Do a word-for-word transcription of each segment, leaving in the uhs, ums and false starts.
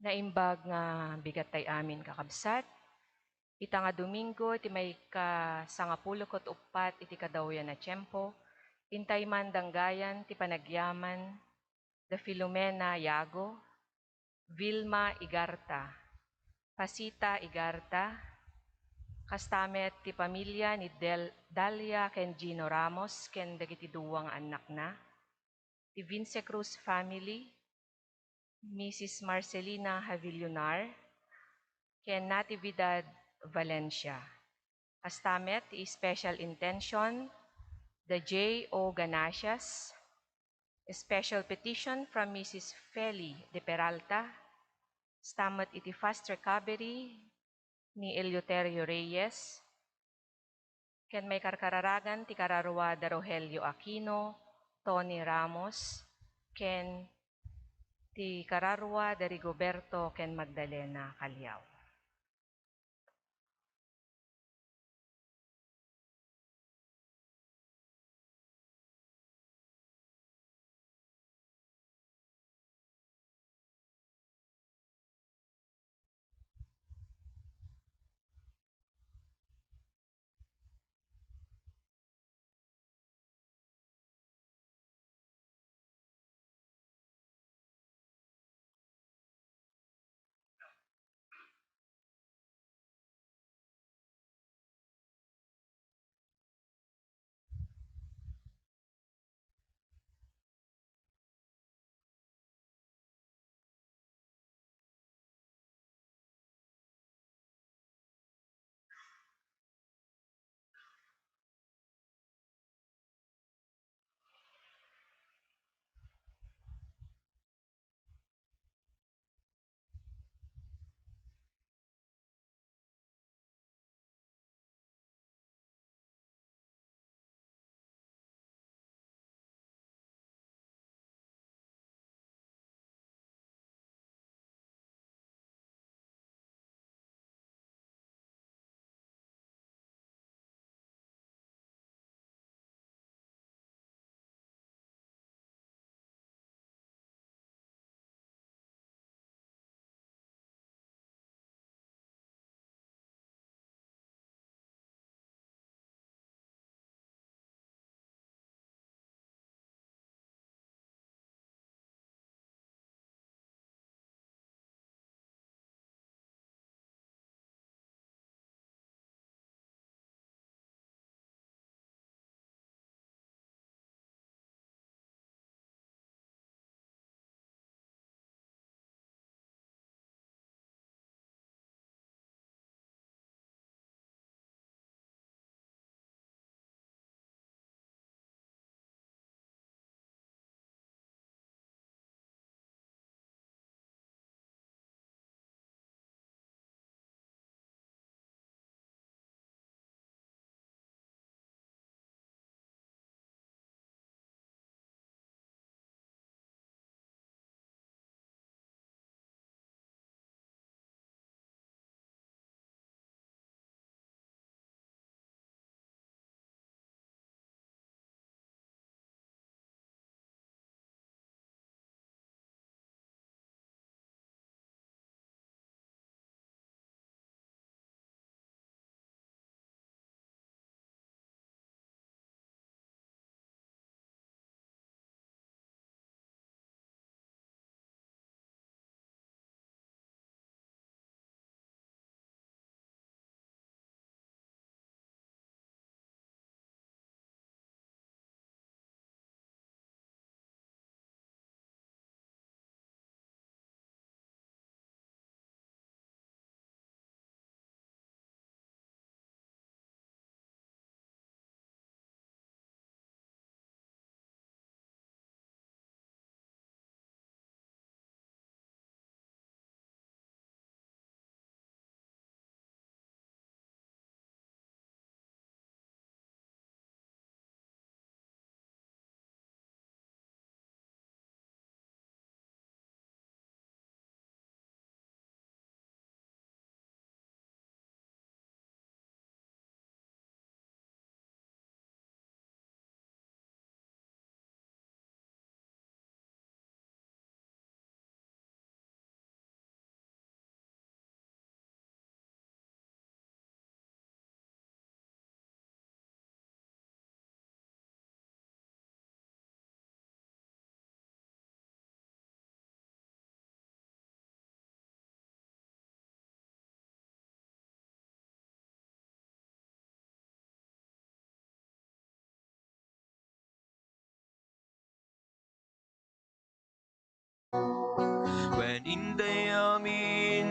Naimbag nga bigat tay amin, kakabsat. Ita nga Domingo iti maikasangapulo ket uppat iti kadawyan a tiempo, intay man danggayan ti panagyaman da Filomena Yago, Vilma Igarta, Pasita Igarta, kasta met ti pamilia ni Del-, Dalia ken Gino Ramos ken dagiti dua nga annakna, ti Vince Cruz family, Missus Marcelina Javillonar, ken Natividad Valencia. Kasta met ti special intention da J O Ganasias, special petition from Missus Feli de Peralta, kasta met iti fast recovery ni Eleuterio Reyes, ken maikarkararagan ti kararua da Rogelio Aquino, Tony Ramos, ken ti kararua da Rigoberto ken Magdalena Callao.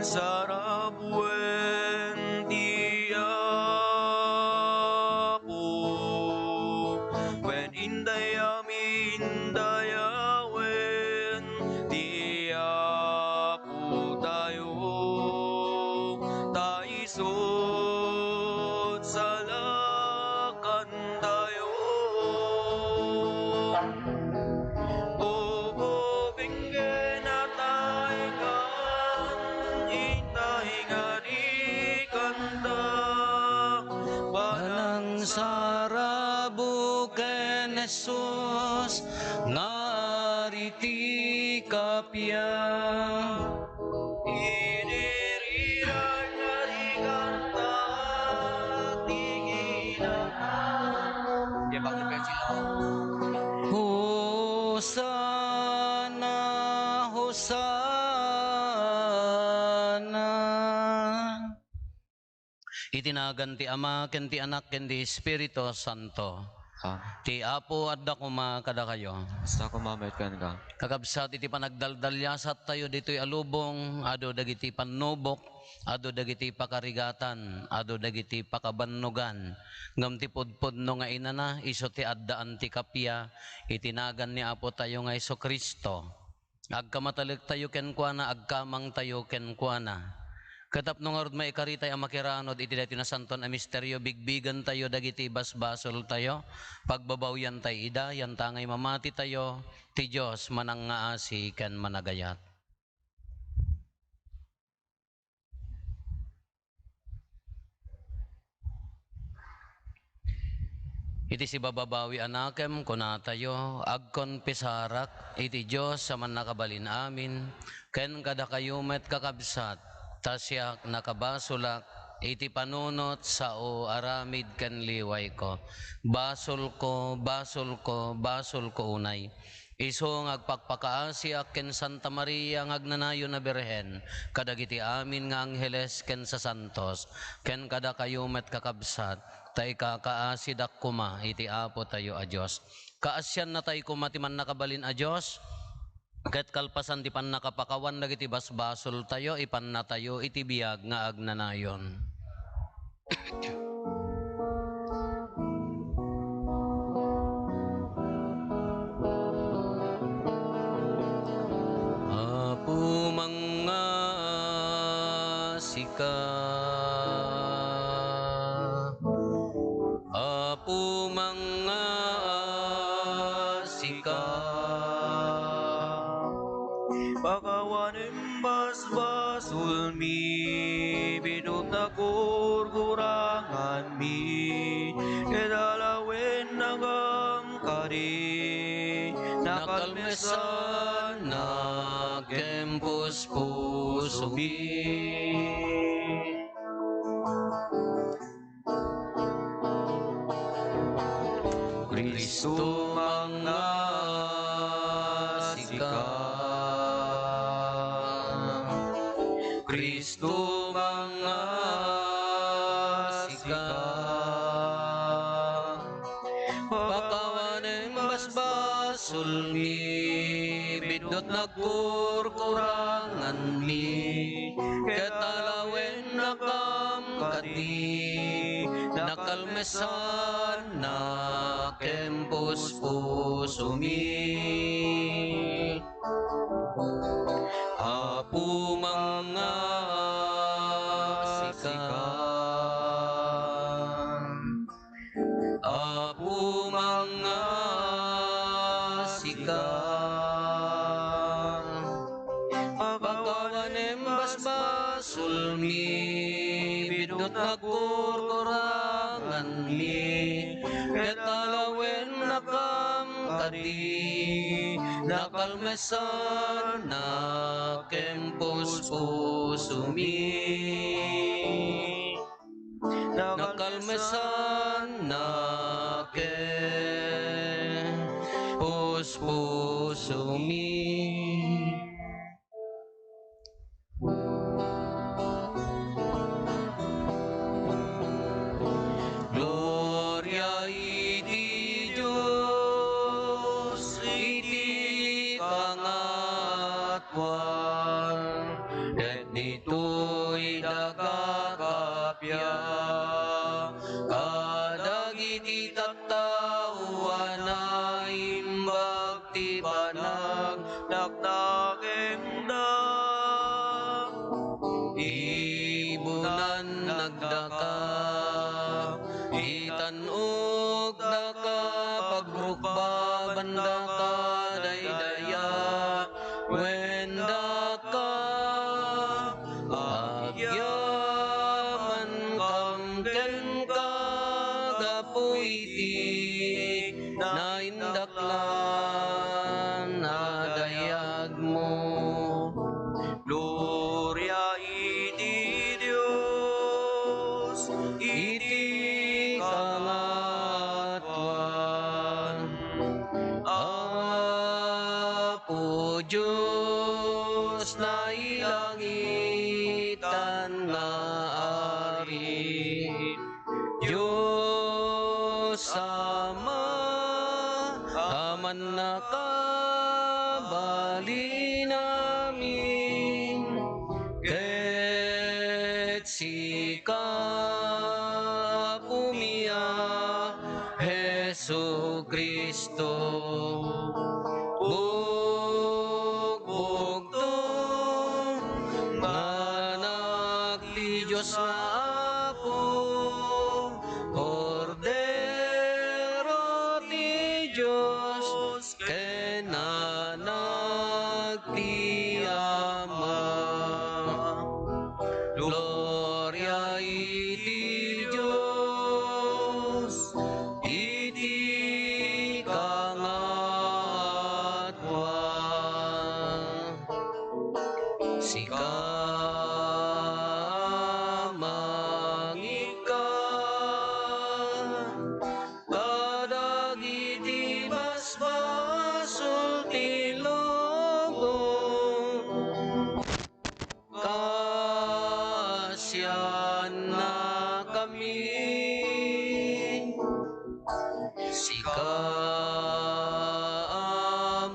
Sarabuen ti Apo, wen inday amin dayawen ti Apo tayo, ta isut' salakan tayo. Ubobing kinataygan, itay nga di kanta. Panangsarabo ken Jesus, nga ari ti kappia. Iniriran nga di kanta, ti kinataygan. Di ba, Hosanna, Hosanna. Iti nagan ti Ama, ken ti Anak, ken ti Espiritu Santo. Ah. Ti Apo adda koma kadakayo. Kasta koma met kenka. Kakabsat, iti panagdaldaliasattayo ditoy a lubong, adu dagiti pannubok, adu dagiti pakarigatan, adu dagiti pakabannogan. Ngem ti pudpudno nga inana, isu ti addaan ti kappia, iti nagan ni Apotayo nga Jesu-Cristo. Agkamatalektayo kenkuana, agkamangtayo kenkuana. Ket tapno ngarud maikaritay a makiranud iti daytoy nasantoan a misterio, bigbigentayo dagiti basbasoltayo, pagbabawiantay ida, yantangay mamatitayo, ti Dios manangngaasi ken managayat. Iti sibababawi a nakem, kunatayo, agkonfesarak iti Dios a Mannakabalin-amin, ken kadakayo met, kakabsat, ta siak nakabasolak iti panunot sao aramid ken liwayko. Basolko, basolko, basolko unay. Isu nga agpakpakaasiak ken Santa Maria nga agnanayon a Birhen, kadagiti amin nga angheles ken sasantos, ken kadakayo met, kakabsat, ta ikakaasidak koma iti Apotayo a Dios. Kaasiannatay koma ti Mannakabalin a Dios, ket kalpasan ti pannakapakawan dagiti basbasoltayo, ipannatayo iti biag nga agnanayon. Apo, mangngaasika. Apo, mangngaasika. Pakawanem basbasolmi, biddut a kurkuranganmi, ket alawennakam kadi, nakalmesannak ken puspusomi. Cristo, mangngaasika. Cristo, mangngaasika. Pakawanem basbasolmi, biddut nagkurkuranganmi, ket alawennakam kadi, nakalmesannak ken puspusomi. Apo, mangngaasika. Apo, mangngaasika. Pakawanem basbasolmi, biddut nagkurkuranganmi, ket alawennakam kadi, nakalmesannak ken puspusomi. Nakalmesannak ken puspusomi. Gloria iti Dios iti kangatoan, ket dito Daka daydayaw wen daka, agyamankam kenka gapu iti naindaklan a dayagmo. Gloria iti Dios iti kangatoan. Apo Dios, nailangitan nga Ari, Dios Ama, Aman a kabalinamin, ket sika, Apomi a Jesu-Cristo, bugbugto nga Anak ti Dios nga Apo, Kordero ti Dios, ken Anak ti Ama. Gloria iti Dios iti kangatoan. Sika, mangikka kadagiti basbasol ti lubong. Kaasiannakami. Sika,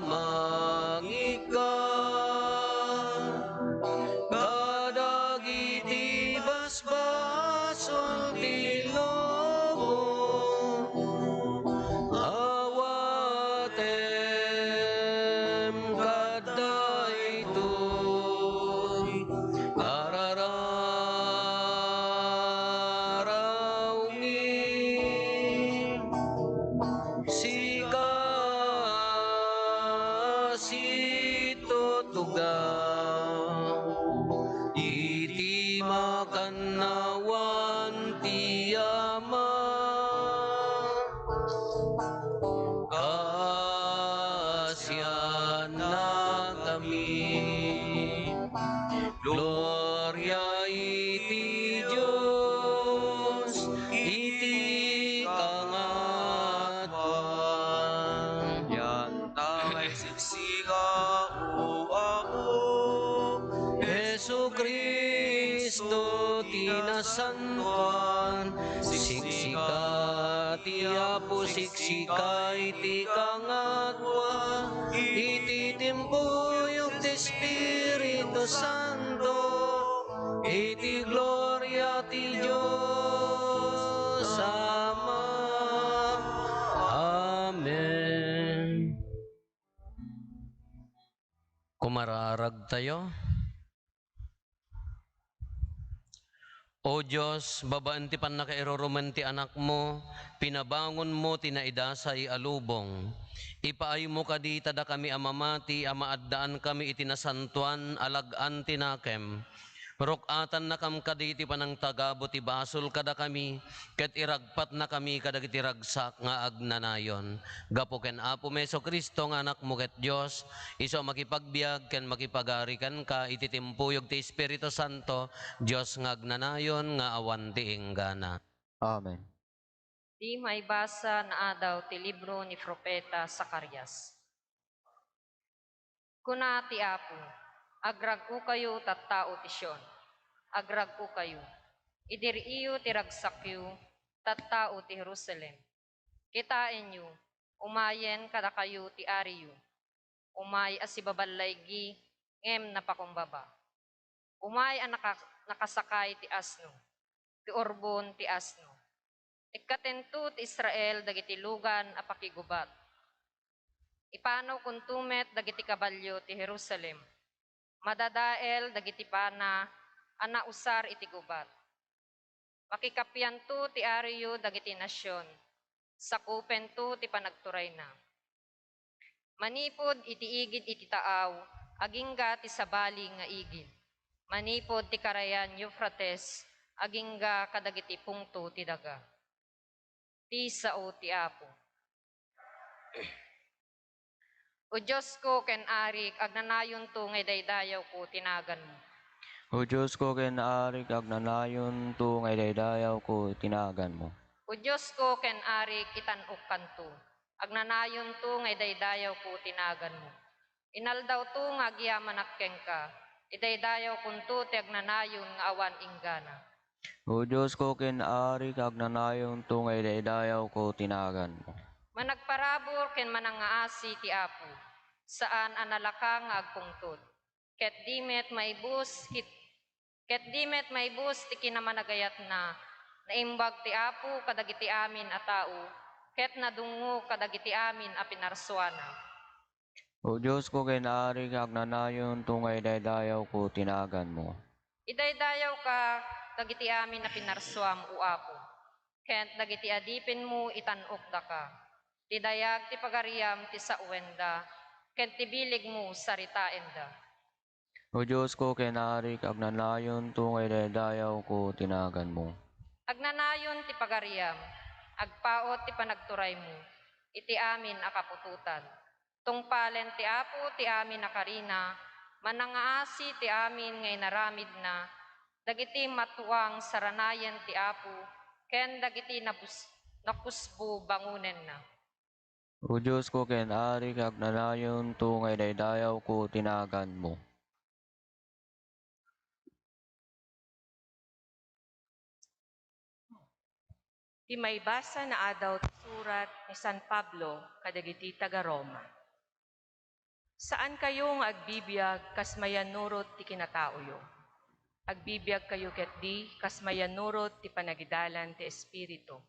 mangikka kadagiti basbasol ti lubong. Awatem kadaytoy a rararawmi. Sika situtugaw iti makannawan ti Ama. Kaasiannakami. Gloria iti Dios iti kangatoan. Dianta nga isiksika, O Apo, Jesu-Cristo ti nasantoan. Siksika ti Apo, siksika iti kangatoan. Iti timpuyog ti Espiritu Santo, iti gloria ti Dios Ama. Amen. Kumararagtayo. O Dios, babaen ti pannakairurumen ti Anakmo, pinabangonmo ti naidasay a lubong. Ipaaymo kadi ta dakami a mamati a maaddaankami iti nasantoan a lag-an ti nakem. Ruk-atannakam kadi ti panangtagabo ti basol kadakami, ket iragpatnakami kadagiti ragsak nga agnanayon. Gapu ken Apomi Jesu-Cristo nga Anakmo ket Dios, isu a makipagbiag ken makipagari kenka iti timpuyog ti Espiritu Santo, Dios nga agnanayon nga awan ti inggana. Amen. Di maibasa nga adaw ti libro ni Profeta Zacarias. Kuna ti Apo, "Agrag-okayo, tattao ti Sion. Agrag-okayo. Idiriiyo ti ragsakyo, tattao ti Jerusalem. Kitaenyo, umayen kadakayo ti ariyo. Umay a sibaballaygi, ngem napakumbaba. Umay a naka-, nakasakay ti asno, ti urbon ti asno. Ikkatento ti Israel dagiti lugan a pakigubat. Ipanawkonto met dagiti kabalio ti Jerusalem. Madadael dagiti pana a nausar iti gubat. Makikapianto ti ariyo dagiti nasion, sakupento ti panagturayna. Manipud iti igid iti taaw, agingga ti sabali nga igid. Manipud ti karayan Eufrates, agingga kadagiti pungto ti daga. Ti sao ti Apo. O Diosko ken Arik, agnanayonto nga idaydayawko ti naganmo. O Diosko ken Arik, agnanayonto nga idaydayawko ti naganmo. O Diosko ken Arik, itan-okkanto. Agnanayonto nga idaydayawko ti naganmo. Inaldawto nga agyamanak kenka. Idaydayawkonto ti agnanayon nga awan inggana. O Diosko ken Arik, agnanayonto nga idaydayawko ti naganmo. Managparabur ken manangngaasi ti Apo. Saan a nalaka nga agpungtot. Ket di met maibus kit-, ket di met maibus ti kinamanagayatna. Naimbag ti Apo kadagiti amin a tao, ket nadungngo kadagiti amin a pinarsuana. O Diosko ken Arik, agnanayonto nga idaydayawko ti naganmo. Idaydayawka dagiti amin a pinarsuam, O Apo, ken dagiti adipenmo itan-okdaka. Ti dayag ti pagariam ti saoenda, ken ti bilegmo saritaenda. O Diosko ken Arik, agnanayonto nga idaydayawko ti naganmo. Agnanayon ti pagariam, agpaut ti panagturaymo iti amin a kaputotan. Tungpalen ti Apo ti amin a karina, manangngaasi ti amin nga inaramidna, dagiti matuang saranayen ti Apo, ken dagiti nabus-, nakusbo bangonenna. O Diosko ken Arik, agnanayonto nga idaydayawko ti naganmo. Ti maibasa nga Adal ti surat ni San Pablo kadagiti taga-Roma. Saankayo nga agbibiag kas mayannurot ti kinataoyo. Agbibiagkayo ketdi kas mayannurot ti panangidalan ti Espiritu.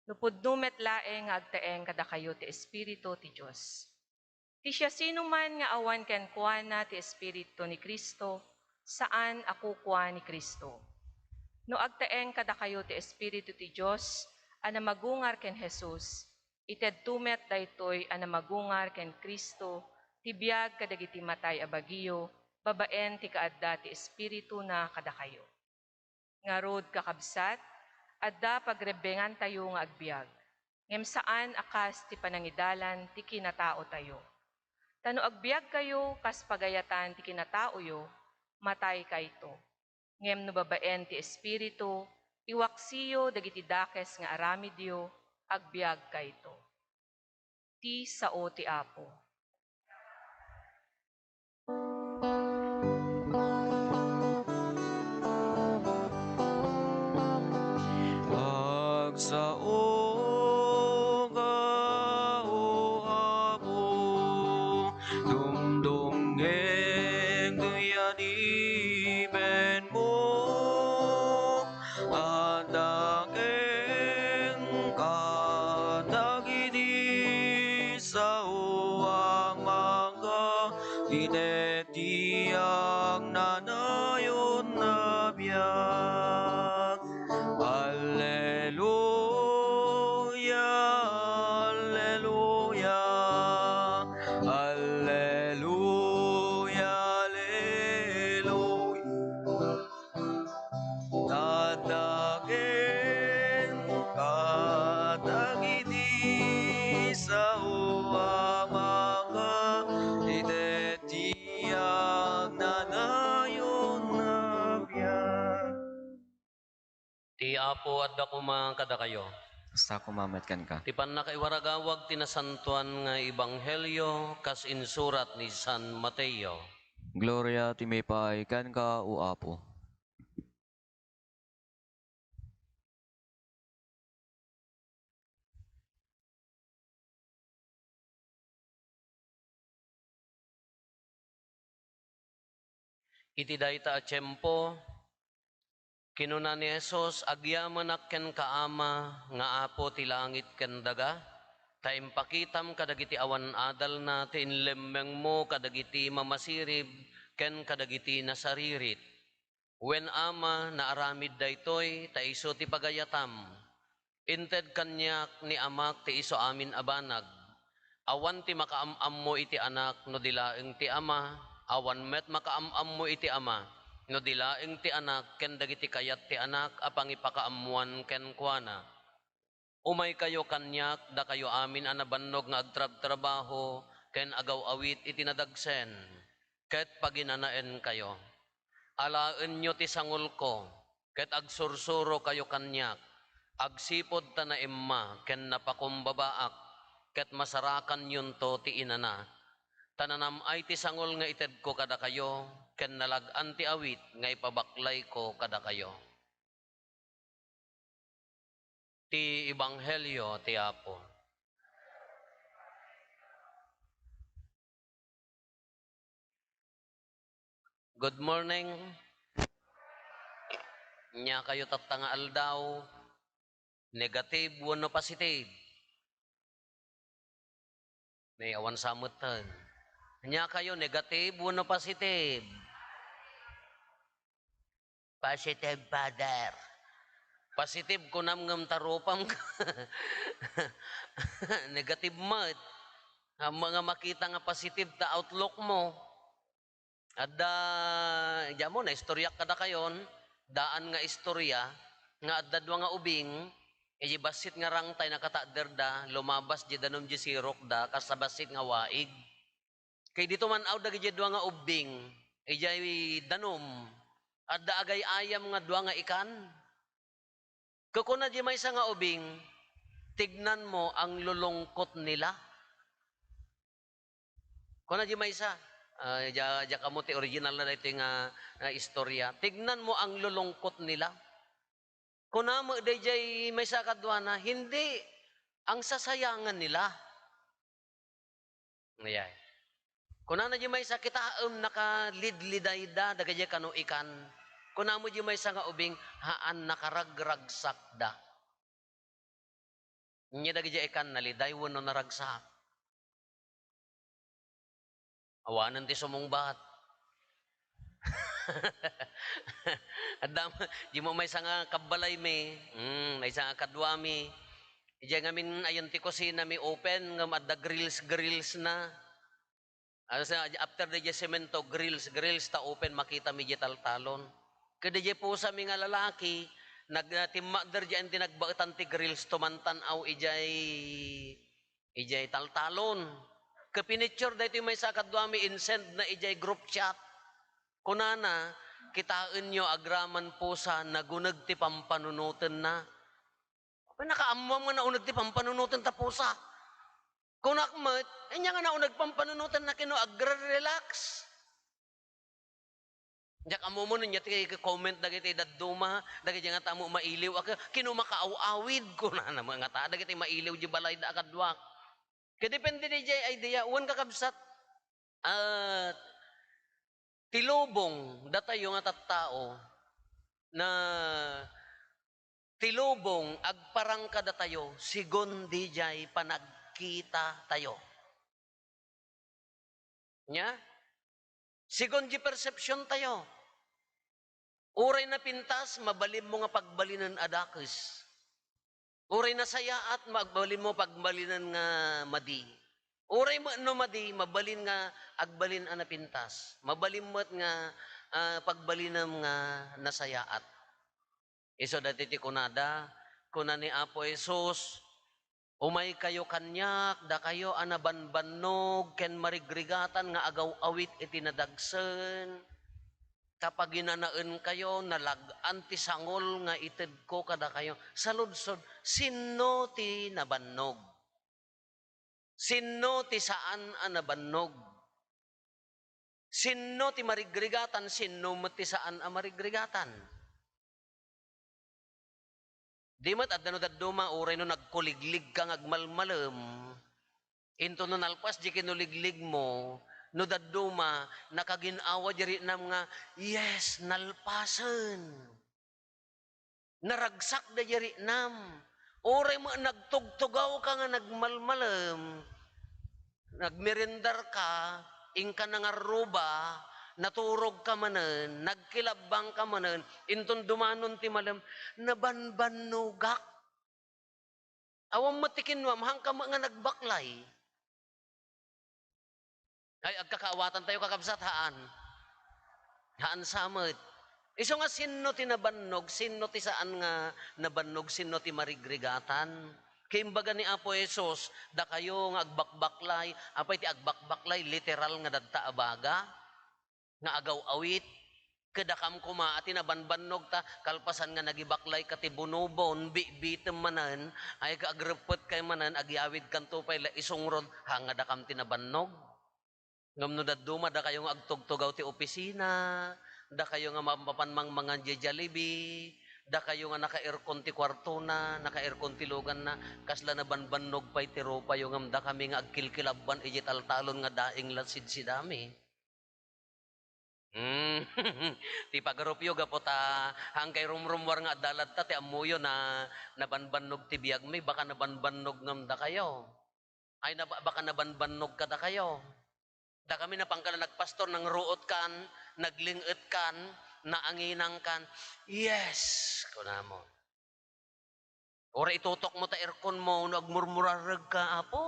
No pudno met laeng nga agtaeng kadakayo ti Espiritu ti Dios. Ti siasinoman nga awan kenkuana ti Espiritu ni Cristo, saan a kukua ni Cristo. No agtaeng kadakayo ti Espiritu ti Dios a namagungar ken Jesus, itedto met daytoy a namagungar ken Cristo ti biag kadagiti matay a bagio babaen ti kaadda ti Espirituna kadakayo. Ngarud, kakabsat, adda pagrebbengantayo nga agbiag, ngem saan a kas ti panangidalan ti kinataotayo. Ta no agbiagkayo kas pagayatan ti kinataoyo, mataykayto. Ngem no babaen ti Espiritu, iwaksiyo dagiti dakes nga aramidyo, agbiagkayto. Ti sao ti Apo. Agsaoka, O Apo, dumdumngeg ti adipenmo. Adda kenka dagiti sao a mangka, ited ti agnanayon a biag. Alleluia, alleluia, alleluia, alleluia. Adda kenka dagiti sao a mangka, ited ti agnanayon a biag. Ti Apo adda koma kadakayo. Kasta koma met kenka. Ti pannakaiwaragawag ti nasantoan nga ebanghelio kas insurat ni San Mateo. Gloria ti maipaay kenka, O Apo. Iti dayta a tiempo, kinuna ni Jesus, "Agyamanak kenka, Ama, nga Apo ti langit ken daga, ta impakitam kadagiti awan adalna ti inlemmengmo kadagiti mamasirib ken kadagiti nasaririt." Wen, Ama, naaramid daytoy ta isu ti pagayatam. Inted kaniak ni Amak ti isu amin a banag. Awan ti makaam-ammo iti Anak no di laeng ti Ama, awan met makaam-ammo iti Ama no di laeng ti Anak ken dagiti kayat ti Anak a pangipakaammoan kenkuana. Umaykayo kaniak, dakayo amin a nabannog nga agtrabtrabaho ken agaw-awit iti nadagsen, ket paginanaenkayo. Alaenyo ti sangolko, ket agsursurokayo kaniak, agsipud ta naimma ken napakumbabaak, ket masarakanyonto ti inana. Ta nanam-ay ti sangol nga itedko kadakayo, ken nalag-an ti awit nga ipabaklayko kadakayo. Ti Ebanghelio ti Apo. Good morning. Ania kayo tatta nga aldaw? Negative wenno positive? May awan sa metten. Ania kayo, negative wenno positive? Positive, Father. Positive, kunam ngem ta rupam ka. Negative met. Ammom nga makita nga positive ta outlook mo. Adda, diay ammo, naistoriak kadakayon, daan nga istoria, nga adda dua nga ubing, iti bassit nga rangtay, nakatakderda, lumabas diay danum diay sirokda, kas bassit nga waig. Ket idi tuman-aw dagidiay dua nga ubing, idiay danum, adda agay-ayam nga dua nga ikan. Ket kuna diay maysa nga ubing, "Tignan mo ang lulungkot nila." Kuna diay maysa, ah, diay, diay ammo ti original na daytoy nga, nga istoria. "Tignan mo ang lulungkot nila." Kuna met daydiay maysa kaduana, "Hindi, ang sasayangan nila." Ayan. Kunana diay maysa, "Kitaem, nakalidlidayda dagiti kano ikan." Kuna met diay maysa nga ubing, "Haan, nakaragragsakda." Ania dagiti ikan, naliday wenno naragsak? Awanen ti sumungbat. Adda, diay ammo maysa nga kabbalaymi, mm, maysa nga kaduami. Idiay ngamin ayan ti kusinami open, ngem adda grills, grills na. Ano sa, after diay semento, grills, grills ta open, makitami diay taltalon. Ket diay pusami nga lalaki, nag-, timmakder diay ti nagbaetan ti grills, tumantan-aw idiay, idiay taltalon. Ket pinicture daytoy maysa kaduami, insend na idiay group chat. Kunana, "Kitaenyo, agraman pusa, naguneg ti pampanunotenna." Apay, nakaammoam nga nauneg ti pampanunoten ta pusa. Kunak met, ania nga nauneg pampanunotenna, kino agre-relax? Diak ammo no ania ti comment dagiti dadduma, dagiti nga tamo mailiw, a, kino makaaw-awid, kunana met ngata, dagiti mailiw diay balayda a kaduak. Ket depende diay idea, wen kakabsat, ah, ti lubong datayo nga tattao, na ti lubong agparang kadatayo segun diay panagkitatayo. Nia? Segun diay perception tayo. Uray napintas, mabalinmo nga pagbalinen a dakes. Uray nasayaat, mabalinmo pagbalinen nga madi. Uray met no madi, mabalin nga agbalin a napintas. Mabalin met nga, ah, pagbalinem nga nasayaat. Isu daytoy ti kunada, kuna ni Apo Jesus, "Umaykayo kaniak, dakayo a nabanbannog ken marigrigatan nga agaw-awit iti nadagsen. Ta paginanaenkayo, nalag-an ti sangol nga itedko kadakayo." Saludsod, sinno ti nabannog? Sinno ti saan a nabannog? Sinno ti marigrigatan? Sinno met ti saan a marigrigatan? Di met adda no dadduma, uray no nagkuliglig ka nga agmalmalem, inton no nalpas di kinuligligmo, no dadduma, nakagin-awa di riknam nga, "Yes, nalpasen." Naragsak daydiay riknam. Uray met nagtugtugaw ka nga nagmalmalem, nagmerendar ka, inka nangarruba, naturog ka manen, nagkilabbang ka manen, inton dumanon ti malem, nabanbannogak. Awan met ti kinnuam, haanka met nga nagbaklay. Ay, agkakaawatantayo, kakabsat, haan. Haan sa met. Isu nga sinno ti nabannog, sinno ti saan nga nabannog, sinno ti marigrigatan? Ket imbaga ni Apo Jesus, dakayo nga agbakbaklay, apay ti agbakbaklay, literal nga dadta a baga, nga agaw-awit, kadakam koma a ti nabanbannog ta, kalpasan nga nagibaklayka ti bunobon, bibitem manen, ay ka agreppet kay manen, agyawidkanto pay la isungrod, ha nga dakam ti nabannog. Ngem no dadduma, dakayo nga agtugtugaw ti opisina, dakayo nga mapapan mangmangan diay Jollibee, dakayo nga naka-aircon ti kuartona, naka-aircon ti luganna, kasla nabanbannog pay ti rupayo, ngem dakami nga agkilkilabban idiay taltalon nga daing la sidsidami. Hmm. Ti pagarupyo gapu ta, haan kay rumrummuar nga adda latta ti ammoyo na nabanbannog ti biagmi, baka nabanbannog ngem dakayo. Ay, naba-, baka nabanbannog kadakayo. Dakami, napanka la nagpastor, nangruotkan, nagling-etkan, naanginangkan. "Yes," kunamon. Uray itutokmo ta airconmo no agmurmuraregka, "Apo."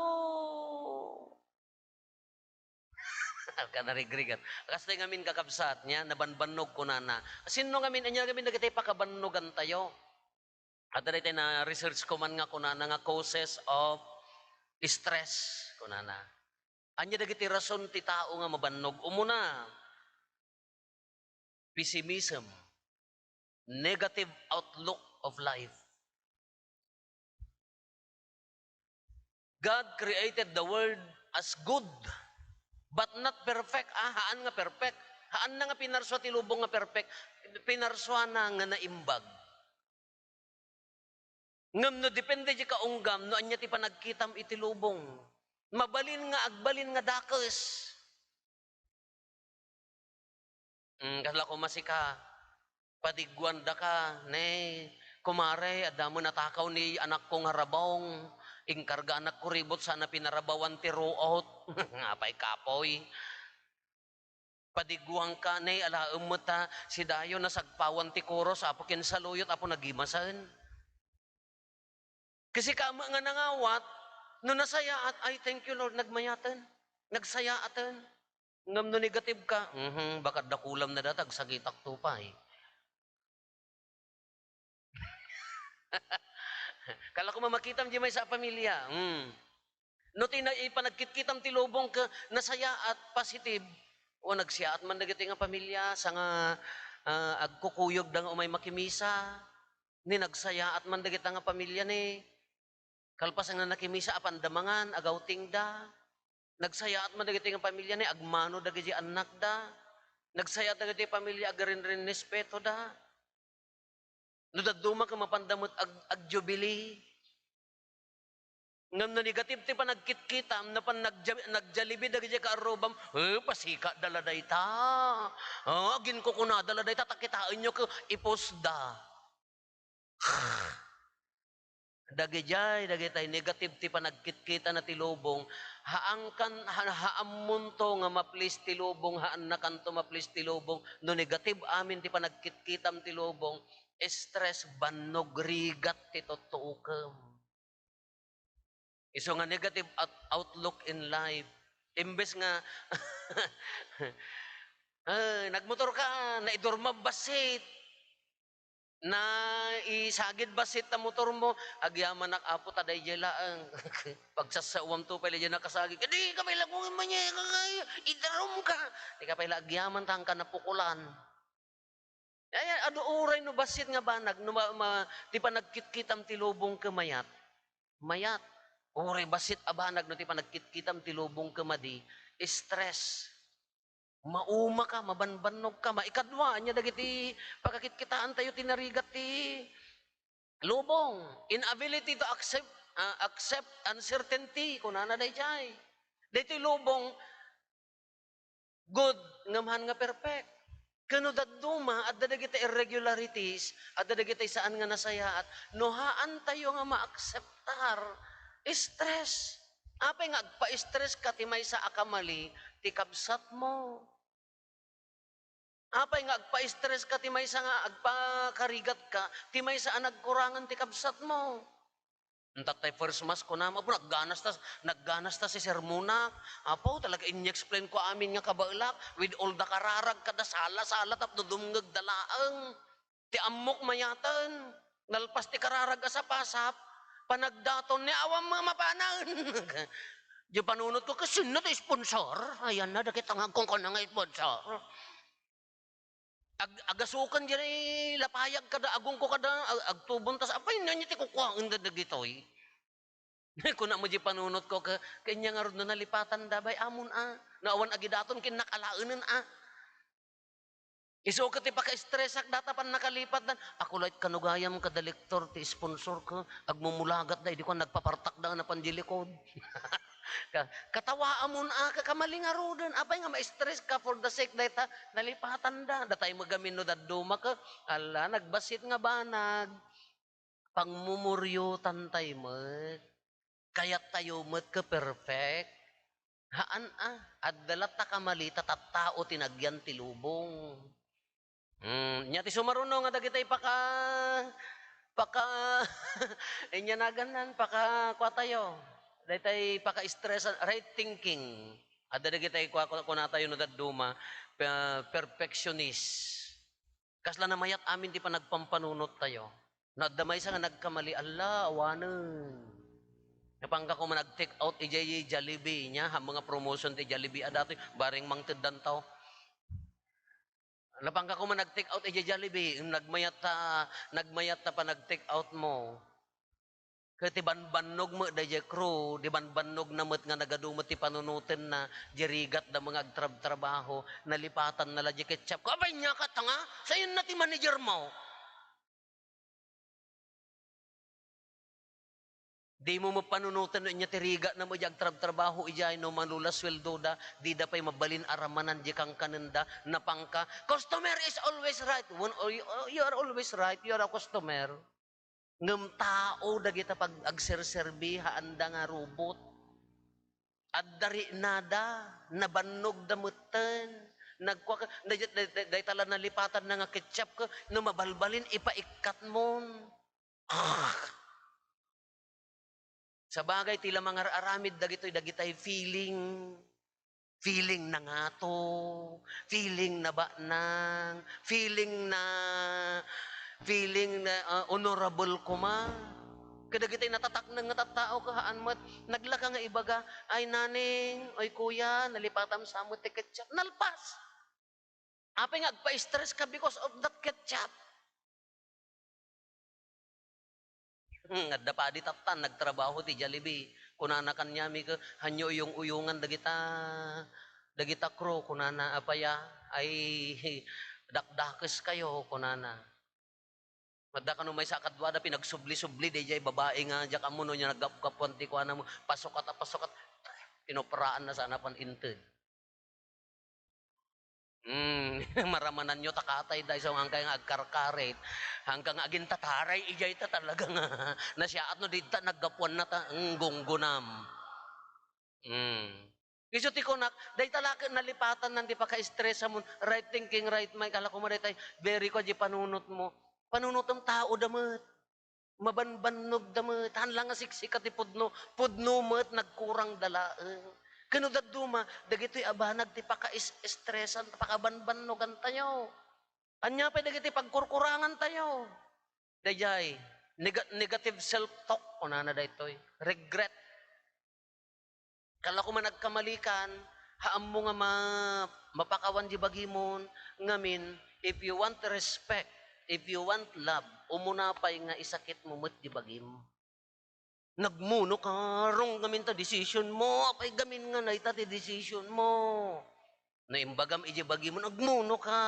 Agka narigrigat. Kastoy ngamin, kakabsat, nia, nabanbannog kunana. Sinno ngamin, ania ngamin dagiti pakabannogantayo? Adda daytoy na-research ko man nga kunana nga causes of stress, kunana. Ania dagiti rason ti tao nga mabannog? Umuna, pessimism, negative outlook of life. God created the world as good, but not perfect. Ah, haan nga perfect. Haanna nga pinarsua ti lubong nga perfect. Pinarsuana nga naimbag. Ngem no depende ti kaunggam, no ania ti panagkitam iti lubong, mabalin nga agbalin nga dakes. Mm, kasla koma sika, padiguandaka, "Ne, kumare, adda met natakaw ni anakko nga rabong. Inkarganak kuribot, saan a pinarabawan ti ruot." Apay kapoy. Padiguangka, "Ne, alaem met ta si Dayo nasagpawan ti kuros, Apo, ken saluyot, Apo, nagimasen." Kasi kama nga nangawat, no nasayaat, "Ay, thank you, Lord, nagmayaten, nagsayaaten." Ngem no negative ka, "Mhm, baka dakulam na data, agsagitak to pay." Kala ko mamakitam di maysa a pamilya. Hmm. No ti na-, ipanagkitkitam ti lubong ket nasayaat, positive, o nagsayaat man dagiti nga pamilya, sa nga, ah, agkukuyogda nga umay makimisa, ni nagsayaat man dagita nga pamilya ni kalpasan nga nakimisa, apanda mangan, agawtingda. Nagsayaat man dagiti nga pamilya ni agmano dagiti annakda. Nagsayaat dagiti pamilya, agrinrinrespetoda. No dadduma ket mapanda met ag-, agjubilee. Ngem no negative ti panagkitkitam, napan nagja-, nagjollibee dagiti kaarrubam, "Eh, pasikada la dayta. Ah, aginkukunada la dayta, ta kitaenyo ket ipusda." Dagidiay, dagitay negative ti panagkitkitana ti lubong, haankan, ha-, haammonto nga ma-please ti lubong, haannakanto ma-please ti lubong. No negative amin ti panagkitkitam ti lubong, stress, bannog, rigat ti tuttuokem. Isu nga negative out-, outlook in life. Imbes nga, ah, nagmotor ka, naidurmam bassit. Naisagid bassit ta motormo, "Agyamanak, Apo, ta daydiay laeng." Pagsasawamto pay la diay nakasagid, "Di ka pay laeng manyegay, idarum ka. Di ka pay la agyaman, ta haanka napukolan." Ay, adu uray no bassit nga banag, no ma-, ma-, ti panagkitkitam ti lubong ket mayat. Mayat. Uray bassit a banag no ti panagkitkitam ti lubong ket madi, stress. Mauma ka, mabanbannog ka, maikadua, ania dagiti pakakitkitaantayo ti narigat ti lubong. Inability to accept, ah, accept uncertainty, kunana daydiay. Daytoy lubong, good, ngem haan nga perfect. Ken no dadduma, adda dagiti irregularities, adda dagiti saan nga nasayaat, no haantayo nga maakseptar, stress. Apay nga agpa-stress ka ti maysa a kamali ti kabsatmo? Apay nga agpa-stress ka ti maysa nga agpakarigat ka ti maysa a nagkurangan ti kabsatmo? Tattay first mass, kunam, "Apo, nagganas ta, nagganas ta si sermonak. Apo, talaga in-explain ko amin nga kabaelak, with all the kararag kada sala-sala, tapno dumngeg da laeng. Ti ammok mayaten, nalpas ti kararag a sapasap, panagdaton ni awan mo mapanan." Di panunot ko, "Kasinna ti sponsor? Ayan na, dakita nga agkunkuna nga sponsor." Ag-, agasukan diay lapayag kada agongko kada ag-, agtubon, tas apay, ania ti kukuaen da dagitoy? Kuna mo di panunot ko, ka, kanya ngarud no nalipatan da, bay, amon a. No awan agidaton, kinnak alaenen a. Isu ket ti paka-stress-ak data pan nakalipat dan. Ako la it kano gayam kada lektor ti sponsor ko, agmumulagat da, idi ko nagpapartak da napan di likod. Ka-, katawaamon a, ka-, kamali ngaruden. Apay nga ma-stress ka for the sake dayta nalipatan da. Datay met gamin no dadduma ka, ala, nagbassit nga banag. Pangmumuriotan tayo met. Kayat tayo met ka perfect. Haan a, adda latta kamali ta tattao ti nagyan ti lubong. Hmm, nya ti sumaruno nga dagitay paka-, paka-, ania nagannan, paka-, kuatayo. Daytay paka-stress, right thinking. Adda dagitay kua-, kua-, kunatayo no dadduma, pe-, perfectionist. Kasla namayat amin ti panagpampanunot tayo. No adda maysa nga nagkamali, alla, awanen. Napangka koma nag-take out idiay Jollibee, nya, ha mga promotion ti Jollibee, a datoy, bareng mangteddan tao. Napangka koma nag-take out idiay Jollibee, nagmayat ta, nagmayat ta pa nag-take out mo. Ket ti banbannog met daydiay crew, di banbannog na met nga nagadu met ti panunotenna, di rigat da mga agtrabtrabaho, nalipatan na la di ketchup. Apay, nia ket nga? Sayon na ti manager mo. Di mo mapanunoten no ania ti rigat na mo di agtrabtrabaho idiay, no manula sueldo da, di da pay mabalin a ramanan di kankanenda, napangka, "Customer is always right." When, oh, you, oh, you are always right, you are a customer. Ngem tao dagita pag-, agserserbi, haanda nga robot. Adda riknada, nabannog da metten. Nagkua ka, day-, day-, day-, dayta la nalipatan na nga ketchup ka, no mabalbalin, ipaikkatmon. Ah! Sabagay, ti la mangar-aramid dagitoy, dagitay feeling. Feeling na ngato, feeling na baknang, feeling na, feeling na, ah, honorable koma. Kadagitay natataknang nga tattao, kahaan met, naglaka nga ibaga, "Ay, naning, oy, kuya, nalipatam sa met ti ketchup." Nalpas! Apay nga agpa-stress ka because of that ketchup? Hmm, adda padi tattan, nagtrabaho ti Jollibee. Kunana kaniami, "Hanyo uyong-uyongan dagita, dagita crew," kunana, "apay a, ay, dakdakes kayo," kunana. Adda kano maysa a kaduada, pinagsubli-subli, daydiay babai nga, diak ammo no nia naggapgapuan ti kuana mo, pasukat a pasukat, pinopraanna sa napan inted. Hmm, maramananyo ta katay da isu nga angka nga agkarkarit, angka nga agintataray idiay ta talaga nga nasiaat no dita naggapuanna ta, mm, gunggunam. Hmm. Isu ti kunak, dayta la ket nalipatanna ti paka-stress-amon, right thinking, right mind, kala ko ma daytay, very good di panunot mo. Panunotem tao da met. Mabanbannog da met, haan la nga siksika ti pudno, pudno met, nagkurang da laeng. Ken no dadduma, dagitoy a banag ti paka-is-, estresan, pakabanbannogan tayo. Ania pay dagiti pagkurkurangan tayo? Daydiay, nega-, negative self-talk, kunana daytoy. Regret. Kala ko man agkamalikan, ha ammo nga ma-, mapakawan di bagimon, ngamin, if you want respect, if you want love, umuna pay nga isakit mo met di bagim. Nagmuno ka, rong gamin ta decision mo, apay gamin nga nayta ti decision mo. No imbagam iji bagimon, agmuno ka.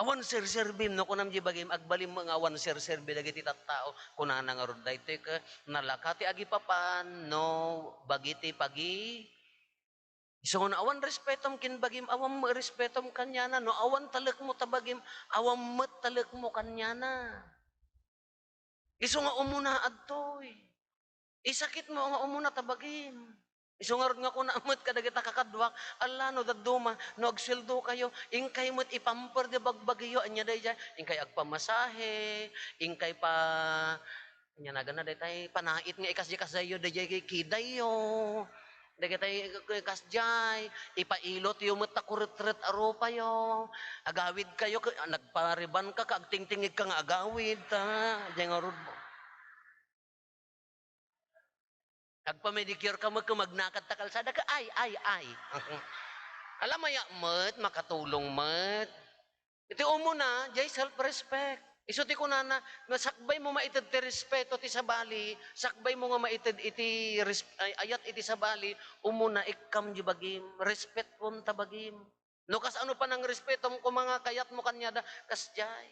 Awan serserbim, no kunam di bagim, agbalim nga awan serserbi dagiti tattao. Kunana ngarud daytoy ket nalaka ti agipapan, no, bagiti pagi-, isu nga awan respetom ken bagim, awan met respetom kaniana, no, awan talekmo ta bagim, awan met talekmo kaniana. Isu nga umuna adtoy. Isakit mo nga umuna ta bagim. Isu ngarud nga kuna met kadagita kakaduak, "Ala, no dadduma, no agsueldokayo, inkay met ipamper di bagbagiyo, ania daydiay? Inkay agpamasahe, inkay pa," ania naganna daytay, "panait nga ikas-, ikasdiay daydiay kidayyo. Dagitay ikasdiay, ipailotyo met ta kuretret a rupayo. Agawidkayo, ke-, nagpariban ka, ka agtingtingig ka nga agawid, ta, diay ngarud." Agpamedicure ka met ket magnakad ta kalsada ket ay, ay, ay. Ala, mayat met, makatulong met. Iti umuna, diay self-respect. Isu ti kunana, nga sakbay mo maited ti respeto ti sabali, sakbay mo nga maited iti res-, ay, ayat iti sabali, umuna, ikkam di bagim, respetuem ta bagim. No kasano panangrespetom koma nga kayatmo kaniada, kasdiay.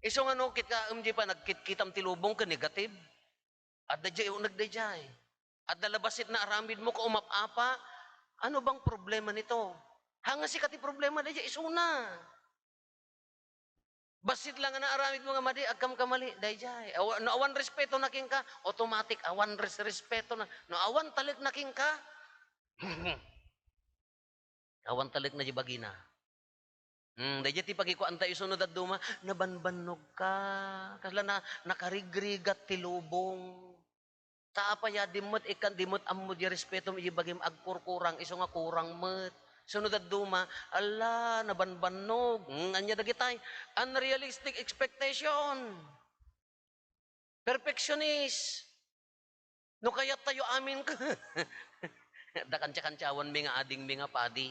Isu nga no, kitaem di panagkitkitam ti lubong ken negative. Adda diay uneg daydiay. Adda la bassit nga aramidmo ket umap-apa. Ano bang problema nito? Haan nga sika ti problema daydiay, isuna. Bassit la nga naaramidmo nga madi, agkamkamali, daydiay. Awa-, no awan respeto na kenka, automatic, awan res-, respeto na. No awan talek na kenka, awan talek na di bagina. Hmm, daydiay ti pagikuantayo isu no dadduma, nabanbannog ka. Kasla na, nakarigrigat ti lubong. Ta apay a, di met ikkan, di met ammo di respetom iti bagim agkurkurang, isu nga kurang met. Isu no dadduma, ala, nabanbannog. Hmm, ania dagitay? Unrealistic expectation. Perfectionist. No kayattayo amin, adda kantia-kantiawanmi nga adingmi nga padi.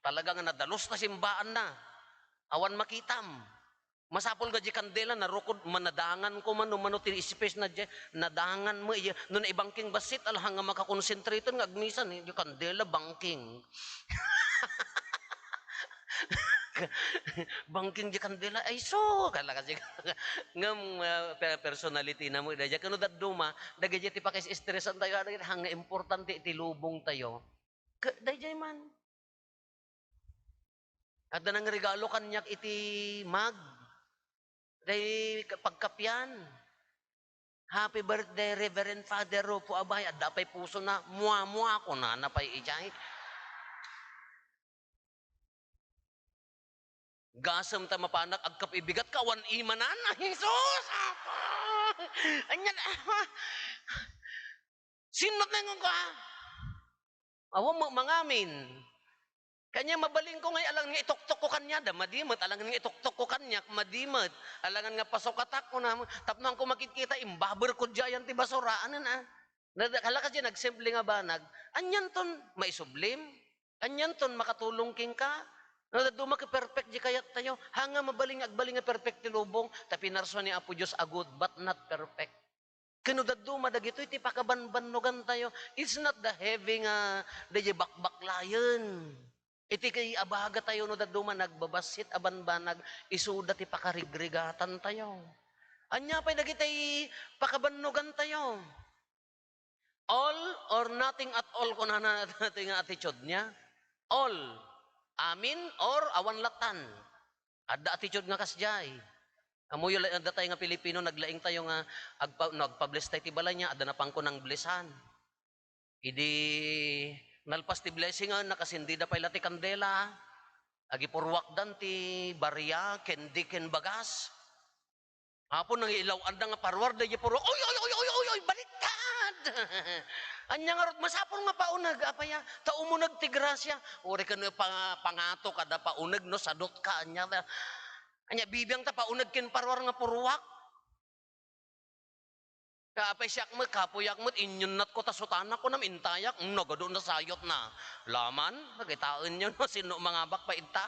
Talaga nga nadalus ta simbaanna. Awan makitam. Masapul nga di kandela, narukod, manadangan ko man, no mano ti space na di, nadangan mo, iya, no naibangking bassit, alhang nga makakonsentrate nga agmisan, eh, di kandela, bangking. Bangking di kandela, ay so, kala kasi, ngem, ah, pe-, personality na mo, daydiay, kano dadduma, dagiti ti pakis-estresan tayo, dagiti hang nga importante iti lubong tayo. Ka-, daydiay man. Adda nangregalo kaniak iti mug. Day ka-, pagkapian. "Happy birthday, Reverend Father Rufo Abay." Adda pay pusona. "Mua, mua," kunana pay idiay. Gasem ta mapanak agkap-, ibigat ka, awan imanan. Ay, Jesus! Apa! Anya, apa! Sinno ti ingon ko, ha? Awan mo mangamin. Kanya mabalin ko ngay alang nga ituktok ko kanya, da madi met, alang nga ituktok ko kanya, madi met. Alangan nga pasukatak ko na, tapno ko makikita, imbaber ko diayan ti basura, anan, ah. Na, kalakas di nagsimple nga banag, anyan ton maisublim? Anyan ton makatulong kenka? No, dadduma ket perfect di kayat tayo. Hanga mabalin nga agbalin nga perfect ti lubong, ta pinarsua ni Apo Dios a good, but not perfect. Ken no dadduma dagitoy ti pakabanbannogan tayo. It's not the heavy nga daydi bakbaklayen. Iti kay abaga tayo no dadduma nagbabassit a banbanag, isuda ti pakarigrigatan tayo. Ania pay dagiti pakabannogan tayo? All or nothing at all, kunana daytoy nga attitude niya. All. Amin or awan lattan. Adda attitude nga kasdiay. Ammoyo la, adda tayo nga Pilipino, naglaing tayo nga agpa-, no, agpa-bless tayo ti balay niya, adda na pangkunang blessan. Idi nalpas ti blessingen, nakasindida pay la ti kandela, agipurruakdan ti baria, kendi ken bagas. Apo, nangilaw-adda nga parruar daydi puro, "Oy, oy, oy, oy, oy, oy, baliktad!" Ania ngarud, masapul nga pauneg, apay a, ta umuneg ti grasia. Uray ken pa-, pangato kada pauneg, no, sadot ka, ania ta. Ania, bibiang ta pauneg ken parruar nga purruak. Ka apay siak met, kapuyak met, inyunnat ko ta sutanak, kunam, intayak, mm, nagadu na sayot na. Laman, nakitaen yo, no, sino mangabak pa ita?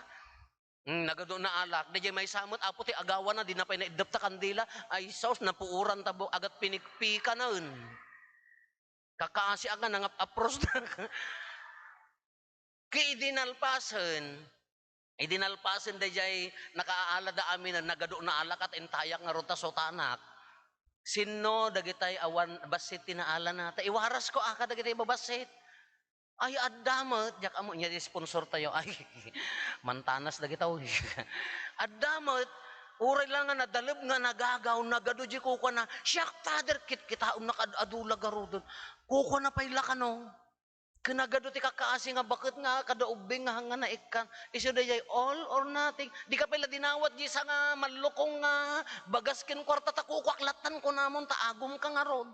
Mm, nagadu na alak. Daydiay maysa met, apo ti agawana, di na pay naiddep ta kandila. Ay, sus, napuoran ta bu-, agat pinikpikanen. Kakaasi a nga nangap-apros na. Ket idi nalpasen, idi nalpasen daydiay nakaaalada amin, nagadu na alak ket intayak ngarud ta sutanak. Sinno dagitay awan bassit ti naalana? Ta iwaras ko a kadagitay babassit. Ay, adda met, diak ammo, nia ti sponsor tayo. Ay, mantanas dagita, uy. Adda met, uray la nga nadaleb nga nagagaw, nagadu di kukuana, "Siak, Father, kitkitaem na kad-adu la garuden." Kukuana pay la kano. Ken nagadu ti kakaasi nga baket nga kada ubbing nga hangna naikkan. Isu daydiay, all or nothing. Dika pay la dinawat disa nga mallukong nga bagas ken kuarta ta kukuak lattan kunamon ta agumka ngarud.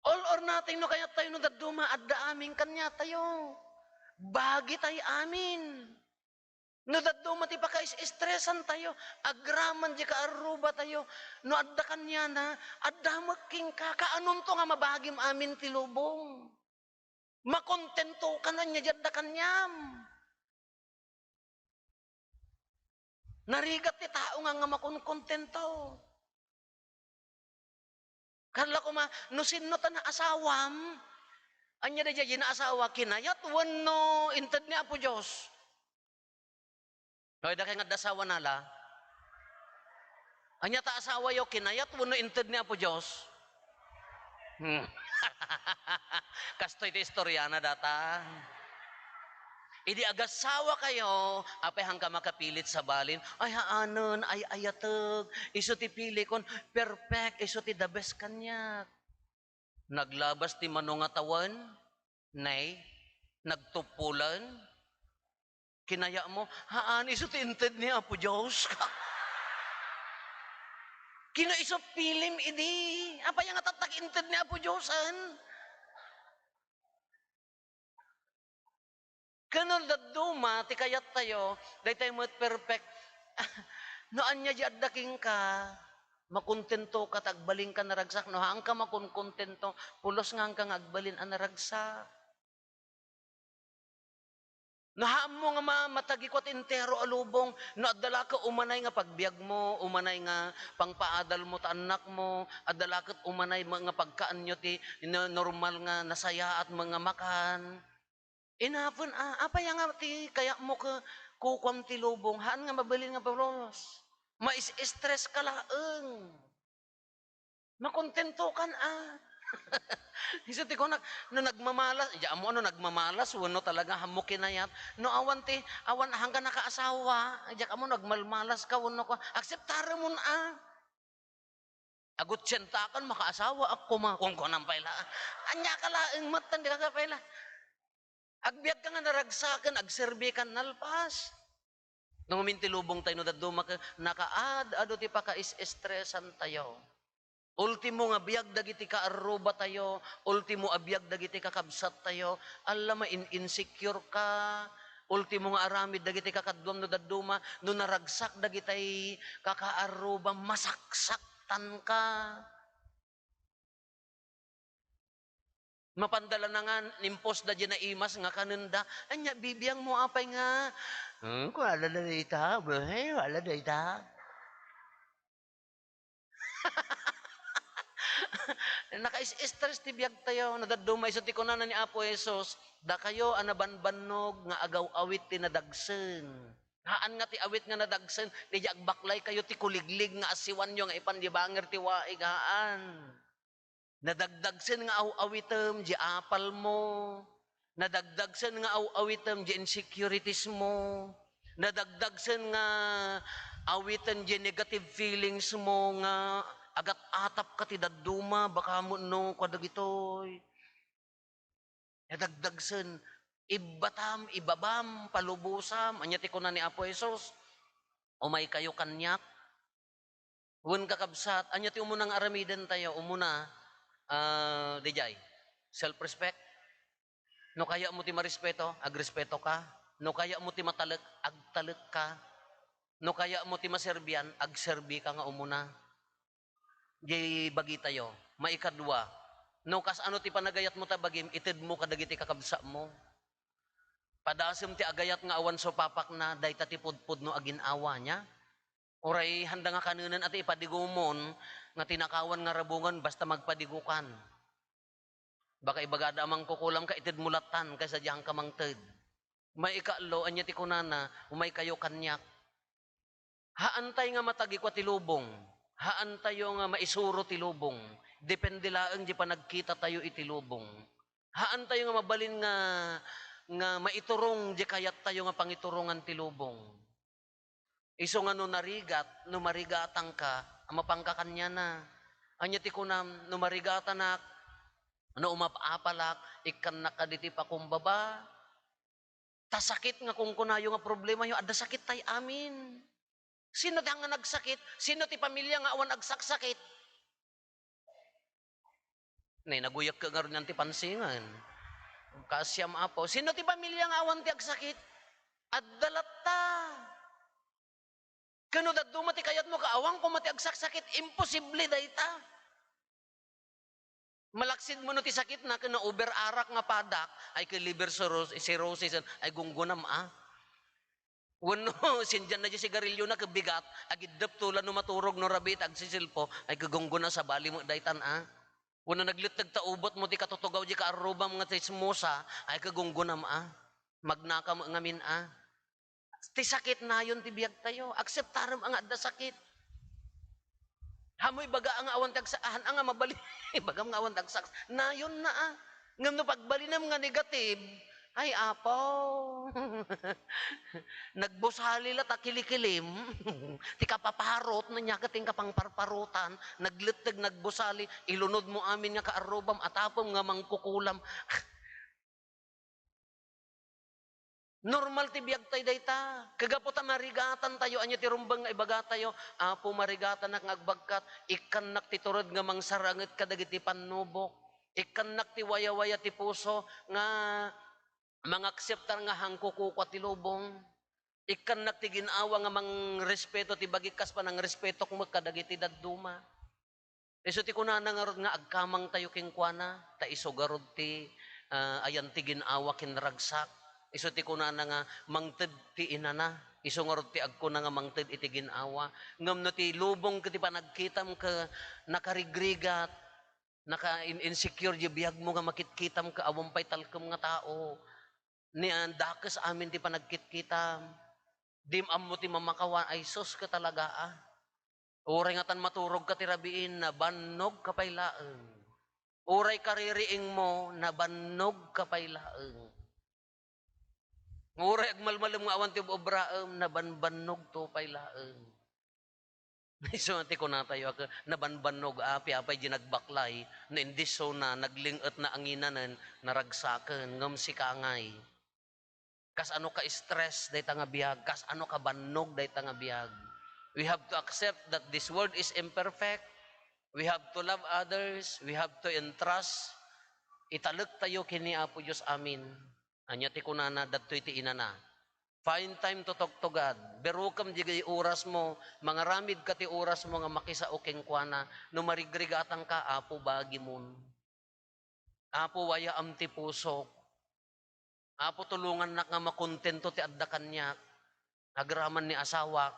All or nothing no kayattayo no dadduma, adda amin kaniatayo. Bagitay amin. No dadduma ti pakais-estresantayo, agraman di kaarrubatayo, no adda kaniana, adda met kenka, kaanonto nga mabagim amin ti lubong? Makontentokan ania di adda kaniam? Narigat ti tao nga, nga makonkontento. Kalla koma, no sinno ta naasawam, ania daydiay naasawa, kinayat wenno inted ni Apo Dios? Hoy, dakay nga adda asawa nala. Ania ta asawayo, kinayat wenno inted ni Apo Dios? Hmm. Kastoy ti istoriana data. Idi agasawa kayo, apay hangka makapilit sa balin? Ay, haanen, ay, ayateg. Isu ti pilikon, perfect. Isu ti the best kaniak. Naglabas ti mano nga tawen, nay, nagtuppolen. Kinayatmo, haan, isu ti inted ni Apo Dios. Kino isu pilim idi? Apay nga tattak inted ni Apo Diosen? Ken no dadduma ti kayattayo, daytay met perfect. No ania di adda kenka, makontentoka ta agbalinka naragsak. No haanka makonkontento, pulos nga haanka nga agbalin a naragsak. No haanmo nga ma-, matagikuat entero a lubong, no adda la ket umanay nga pagbiagmo, umanay nga pangpaadalmo ta annakmo, adda la ket umanay ma-, nga pagkaanyo ti no-, normal nga nasayaat mo nga makan. Inapen a, apay nga ti kayatmo ket kukuam ti lubong, haan nga mabalin nga pulos. Mais-stress ka laeng. Makontentokan a. Isu ti kunak, no nagmamalas, di ammo no nagmamalas, wenno talaga haanmo kinayat. No awan ti, awan haanka nakaasawa, di ammo nagmalmalas ka, wenno kua, akseptaremon a. Agutsaentakan, makaasawaak koma, kunkunam pay la. Ania ka laeng met, dika pay la. Agbiagka nga naragsaken, agserbikan nalpas. No ngamin ti lubongtayo no dadduma ket nakaad-adu ti pakais-estresantayo. Ultimo nga biag dagiti kaarrubatayo, ultimo a biag dagiti kakabsattayo, alla main-insecure ka, ultimo nga aramid dagiti kakaduam no dadduma, no naragsak dagitay kakaarruba, masaksaktanka. Mapanda la nga impostda diay naimas nga kanenda, ania, bibiangmo apay nga, "Hmm, kuala na dayta, eh, kuala dayta." Nakais-stress ti biagtayo. No dadduma isu ti kunana ni Apo Jesus, "Dakayo a nabanbannog nga agaw-awit ti nadagsen." Haan nga ti awit nga nadagsen, diay agbaklaykayo ti kuliglig nga asiwanyo nga ipan di bangir ti waig, haan. Nadagdagsen nga aw-awitem di apalmo. Nadagdagsen nga aw-awitem di insecurities mo. Nadagdagsen nga awitem di negative feelings mo nga agat-atap ka ti dadduma, baka mo no, kua dagitoy. Nadagdagsen, ibbatam, ibabam, palubosam. Ania ti kuna ni Apo Jesus? "Umaykayo kaniak." Wen, kakabsat, ania ti umuna nga aramidentayo? Umuna, ah, didiay, self-respect. No kayatmo ti marespeto, agrespeto ka. No kayatmo ti matalek, agtalek ka. No kayatmo ti maserbian, agserbi ka nga umuna. Diay bagitayo. Maikadua, no kas-ano ti panagayatmo ta bagim, itedmo kadagiti kakabsatmo. Padasem ti agayat nga awan supapakna, dayta ti pudpudno a gin-awa, nia? Uray handa nga kanenen a ti ipadigomon nga tinakawan nga rabongen basta magpadigokan. Baka ibagada a mangkukulam ka, itedmo lattan kaysa dianka mangted. Maikaallo, ania ti kunana, "Umaykayo kaniak." Haantay nga matagikua ti lubong. Haantayo nga maisuro ti lubong. Depende laeng di panagkitatayo iti lubong. Haantayo nga mabalin nga, nga maiturong di kayattayo nga pangiturongan ti lubong. Isu nga no narigat, no marigatangka, a mapanka kaniana. Ania ti kunam, no marigatanak, No umap-apalak, ikkannak kaditi pakumbaba. Ta sakit nga kunkunayo nga problemayo, adda sakit tay amin. Sino ti nga nagsakit? Sino ti pamilya nga awan agsaksakit? Nay, naguyek ka ngarud ti pansingan. Kaasiam, Apo. Sino ti pamilya nga awan ti agsakit? Adda latta. Ken no dadduma ti kayatmo, ka awan koma ti agsaksakit, imposible dayta. Malaksid mo no ti sakit na, ken na-over arak nga padak, ay ken liver cirrhos-, cirrhosis, ay gunggunam, a. Wenno, sindian na di sigarilyo na, ken bigat, agiddep tulan no maturog, no rabii, ta agsisilpo, ay ken gungguna, sabali met daytan, a. Wenno nagletteg ta ubot mo ti katutugaw di kaarrubam nga chismosa, ay ken gungunam, a. Magnaka met ngamin, a. Ti sakit, nayon ti biagtayo. Akseptarem a nga adda sakit. Hamoy baga a nga awan ti agsa-, han a nga mabali-, ibagam nga awan ti agsak-, nayon na, a. Ngem no pagbalinem nga negative, ay, Apo. Nagbusali la ta kilikilim. Ti kapaparot, no ania ket ti kapangparparotan, nagletteg, nagbusali, ilunod mo amin nga kaarrubam, atapem nga mangkukulam. Normal ti biagtay dayta. Kagapu ta marigatantayo, ania ti rumbeng nga ibagatayo? Apo, marigatanak nga agbagkat, ikkannak ti tured nga mangsaranget kadagiti pannubok. Ikkannak ti wayawaya ti puso nga mangakseptar nga hangko kukua ti lubong. Ikkannak ti gin-awa nga mangrespeto ti bagik kas panangrespetok met kadagiti dadduma. Isu ti kunana ngarud nga agkamangtayo kenkuana, ta isu garud ti, ah, ayan ti gin-awa ken ragsak. Isu ti kunana nga mangted ti inana. Isu ngarud ti agkuna nga mangted iti gin-awa. Ngem no ti lubong ket ti panagkitam ket nakarigrigat, naka-in-, insecure di biagmo nga makitkitam ket awan pay talkem nga tao. Ni, ah, dakes amin ti panagkitkitam. Dim ammo ti mamakawan, ay sus ka talaga, a. Uray ngatan maturog ka ti rabiin, nabannog ka pay laeng. Uray kaririing mo, nabannog ka pay laeng. Uray agmalmalem nga awan ti ob-obraem, nabanbannog to pay laeng. Isu ti kunatayo, a, nabanbannog, a, apay di nagbaklay, naindisona, nagling-et, naanginanen, naragsaken, ngem sika ngay. Kas ano ka stress dayta nga biag, kas ano ka bannog dayta nga biag. We have to accept that this world is imperfect. We have to love others. We have to entrust. Italektayo ken ni Apo Dios amin. Ania ti kunana, datoy ti inana. Find time to talk to God. Berukem diay oras mo, mangaramid ka ti oras mo nga makisao kenkuana. No marigrigatangka, Apo, bagimon. Apo, wayaam ti pusok. Apo, tulongannak nga makontento ti adda kaniak. Agraman ni asawak.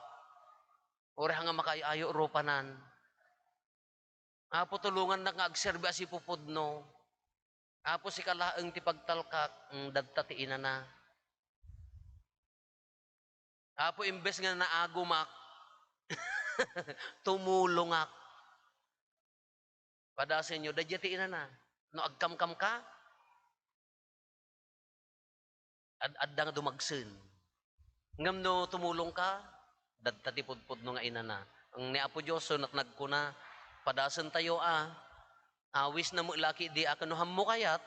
Uray nga makaayo-ayo rupanan. Apo, tulongannak nga agserbi a sipupudno. Apo, sika laeng ti pagtalkak, mm, dadta ti inana. Apo, imbes nga naagumak, tumulongak. Padasenyo, dadya ti inana. No agkamkamka, ad-, adda nga dumagsen. Ngem no tumulongka, dadta ti pudpudno nga inana. Ang ni Apo Dios, so, nagkuna, padasentayo, a, awisna met laki di, a, ken no hammo kayat,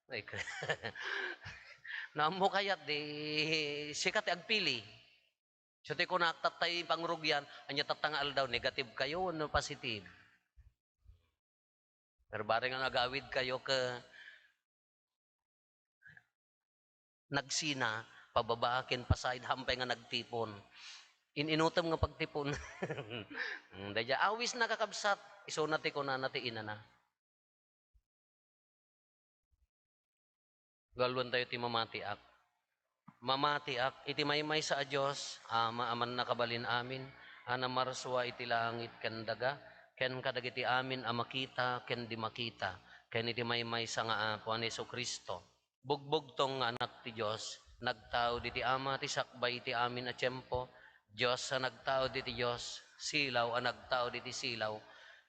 ay, no hammo kayat, di, sika ti agpili. So, ti kunak, tattay pangrugian, ania tatta nga aldaw, negative kayo wenno positive? Pero bareng nga agawidkayo ket nagsina, pababa ken pasayod, hampay nga nagtipon. In-inutem nga pagtipon. Mm, daydiay, awisna, kakabsat, isuna ti kunana ti inana. Galwentayo ti mamatiak. Mamatiak iti maymaysa a Dios, Ama a mannakabalin amin, a namarsua iti langit ken daga, ken kadagiti amin a makita ken di makita, ken iti maymaysa nga Apo a ni Jesu-Cristo. Bugbugtong nga Anak ti Dios, nagtaud iti Ama ti sakbay iti amin a tiempo, Dios a nagtaud iti Dios, silaw a nagtaud iti silaw,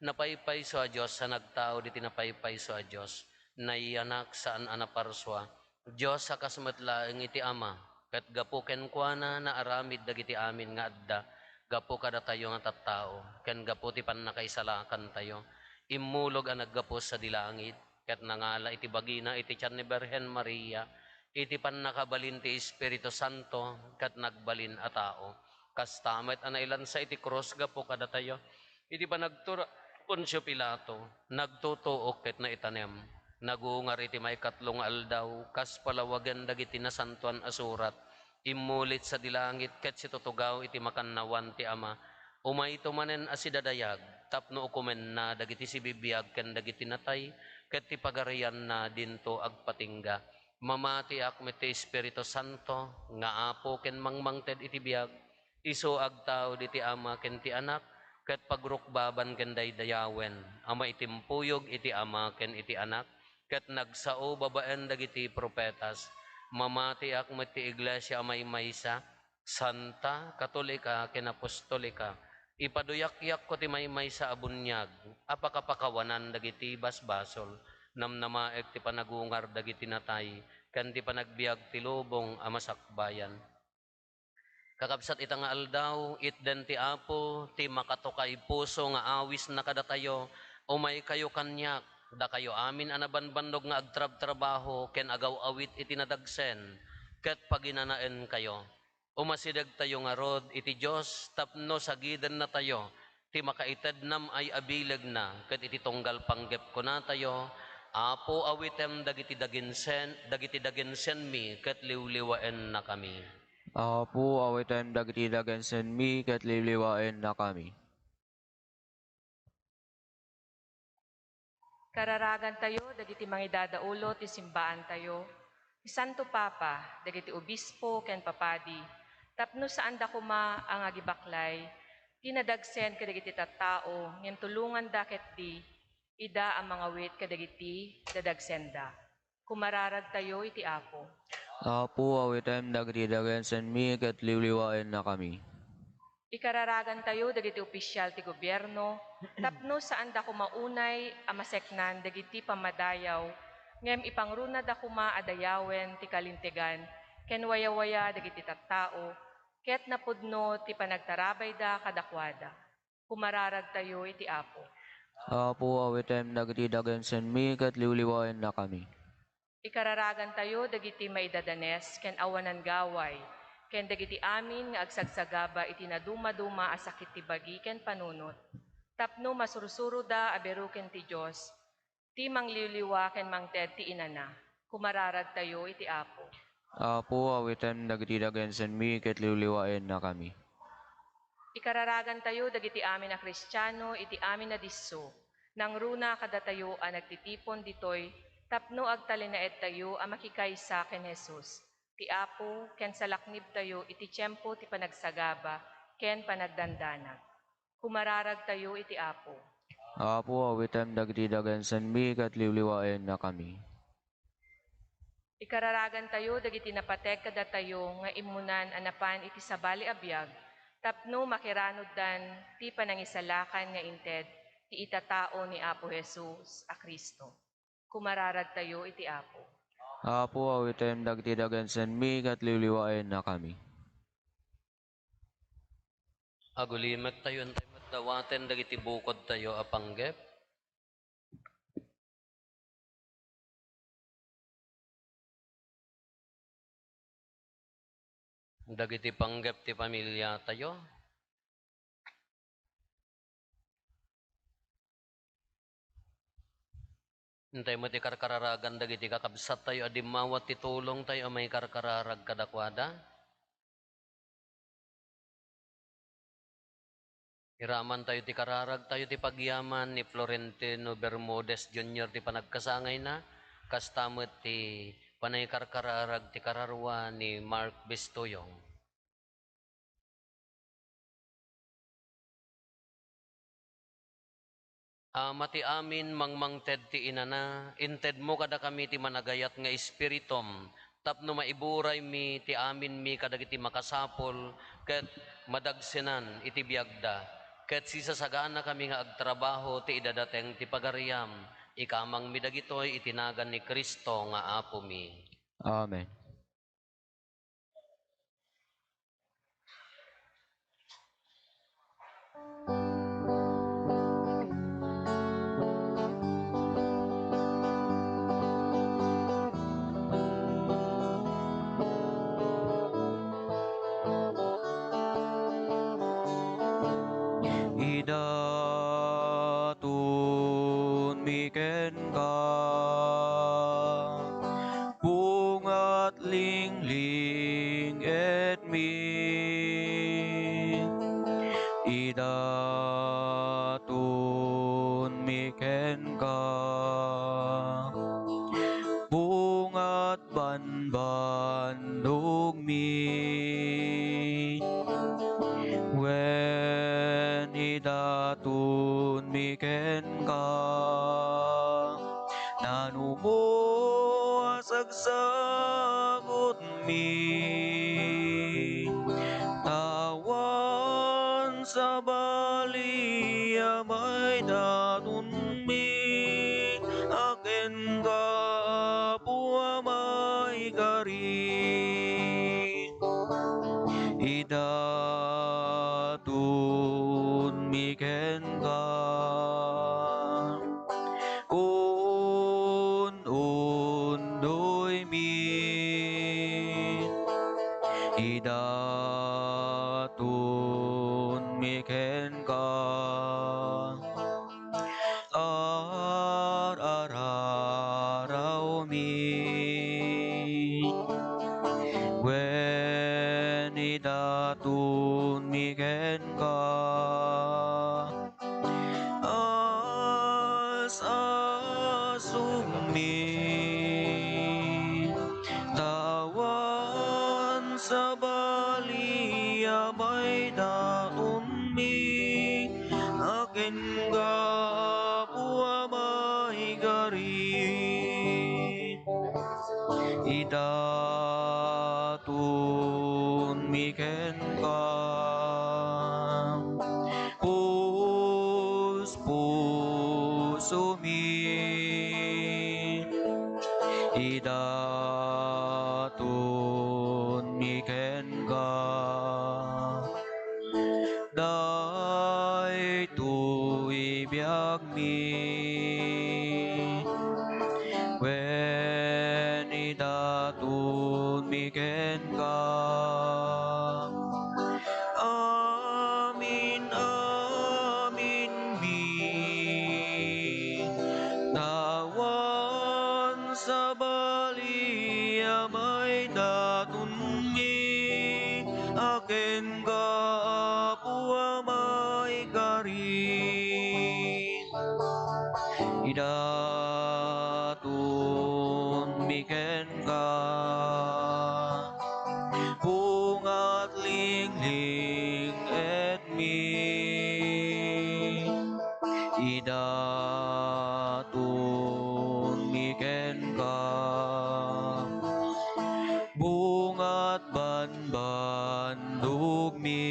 napaypayso a Dios a nagtaud iti napaypayso a Dios, nayanak saan a naparsua, Dios a kas met laeng iti Ama, ket gapu kenkuana naaramid dagiti amin nga adda gapu kadatayo nga tattao, ken gapu ti pannakaisalakantayo, immulog a naggapu sadi langit, ket nangala iti bagina iti tian ni Birhen Maria, iti pannakabalin ti Espiritu Santo, ket nagbalin a tao. Kasta met a nailansa iti krus gapu kadatayo. Iti panagtura Poncio Pilato, nagtutuok ket naitanem. Nagungar iti maikatlo nga aldaw, kas palawagen dagiti Nasantoan a Surat, immulit sadi langit ket situtugaw iti makannawan ti Ama. Umayto manen a sidadayag tapno ukomenna dagiti sibibiag ken dagiti natay, ket ti pagarianna dinto agpatingga. Mamatiak met ti Espiritu Santo nga Apo ken mangmangted iti biag. Isu agtaud iti Ama ken ti Anak, ket pagrukbaban ken daydayawen a maitimpuyog iti Ama ken iti Anak, ket nagsao babaen dagiti profetas. Mamatiak met ti iglesia a maymaysa, santa, katolika, ken apostolika. Ipaduyakko ti maymaysa a buniag a pakapakawanan dagiti basbasol. Namnamaek ti panagungar dagiti natay, ken ti panagbiag ti lubong a masakbayan. Kakabsat, ita nga aldaw, itden ti Apo ti makatukay puso nga awisna kadatayo. Umaykayo kaniak, dakayo amin a nabanbannog nga agtrabtrabaho ken agaw-awit iti nadagsen ket paginanaenkayo. Umasidegtayo ngarud iti Dios tapno sagidennatayo ti makaitednam ay a bilegna, ket iti tunggal panggep kunatayo, Apo, awitem dagiti daginsen, dagiti daginsenmi ket liwliwaennakami. Apo, awitem dagiti daginsenmi ket liwliwaennakami. Kararagantayo dagiti mangidadaulo ti simbaantayo, ti Santo Papa, dagiti obispo ken papadi, tapno saanda koma a ngagibaklay ti nadagsen kadagiti tattao, ngem tulonganda ketdi ida a mangawit kadagiti dadagsenda. Kumararagtayo iti Apo. Apo, awitem dagiti daginsenmi ket liwliwaennakami. Ikararagantayo dagiti opisyal ti gobierno tapno saanda koma unay a maseknan dagiti pammadayaw, ngem ipangrunada koma a dayawen ti kalintegan ken wayawaya dagiti tattao, ket napudno ti panagtarabayda kadakuada. Kumararagtayo iti Apo. Apo, awitem dagiti daginsenmi ket liwliwaennakami. Ikararagantayo dagiti maidadanes ken awanan gaway, ken dagiti amin nga agsagsagaba iti nadumaduma a sakit ti bagi ken panunot, tapno masursuroda a biruken ti Dios, ti mangliwliwa ken mangted ti inana. Kumararagtayo iti Apo. Apo, awitem dagiti daginsenmi ket liwliwaennakami. Ikararagantayo dagiti amin a Kristiano iti amin a disso. Nangruna kadatayo a nagtitipon ditoy tapno agtalinaedtayo a makikaysa ken Jesus, ti Apo, ken salaknibtayo iti tiempo ti panagsagaba ken panagdandanag. Kumararagtayo iti Apo. Apo, awitem dagiti daginsenmi ket liwliwaennakami. Ikararagantayo dagiti napateg kadatayo nga immunan a napan iti sabali a biag tapno makiranuddan ti panangisalakan nga inted ti itatao ni Apo Jesus a Cristo. Kumararagtayo iti Apo. Apo, awitem dagiti daginsenmi ket liwliwaennakami. Agulimektayo, intay met dawaten dagiti bukodtayo a panggep. Dagiti panggep ti pamiliatayo. Intay met ikarkararagan dagiti kakabsattayo a dimmawat ti tulongtayo a maikarkararag kadakuada. Iramantayo ti kararagtayo ti pagyaman ni Florentino Bermudez Junior ti panagkasangayna, kasta met ti panaikarkararag ti kararua ni Mark Bistuyong. Ama ti amin, mangmangted ti inana, intedmo kadakami ti managayat nga Espiritum, tapno maiburaymi ti aminmi kadagiti makasapul ket madagsenan iti biagda, ket sisasaganakami nga agtrabaho ti idadateng ti pagariam. Ikamangmi dagitoy iti nagan ni Cristo nga Apomi. Amen. banbandogmi, wen idatonmi kenka. Nanumo a sagsagutmi, awan sabali a maidatonmi, a kenka, Apo, a maikari. Idatonmi kenka, un-undoymi. Idatonmi kenka, ar-ararawmi, wen idatonmi kenka, as-asummi, ta awan sabali a maidatonmi, a kenka, Apo, a maikari. Idatonmi kenka, puspusomi. Idatonmi kenka, daytoy biagmi, wen idatonmi kenka, amin-aminmi, ta awan sabali a maidatonmi, a kenka, Apo, a maikari. Idatonmi kenka, bungat linglinged mi, idatonmi kenka, bungat banbandogmi,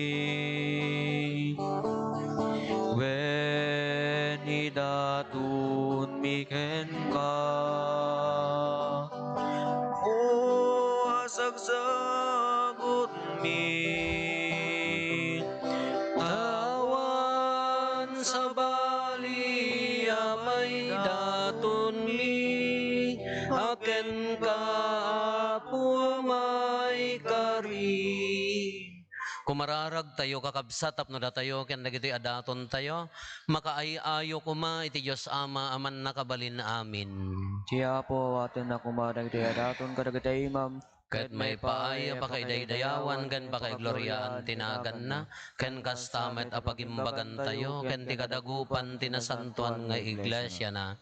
wen idatonmi kenka, o a sagsagutmi, awan sabali a maidatonmi, a kenka, Apo, a maikari. Kumararagtayo, kakabsat, tapno datayo ken dagitoy a datontayo, makaay-ayo koma iti Dios Ama a mannakabalin. Amin. Ti Apo awatenna koma dagitoy a daton kadagiti imam, ket maipaay a pakaidaydayawan ken pakaigloriaan ti naganna, ken kasta met a pagimbagantayo ken ti kadagupan ti nasantoan nga iglesiana.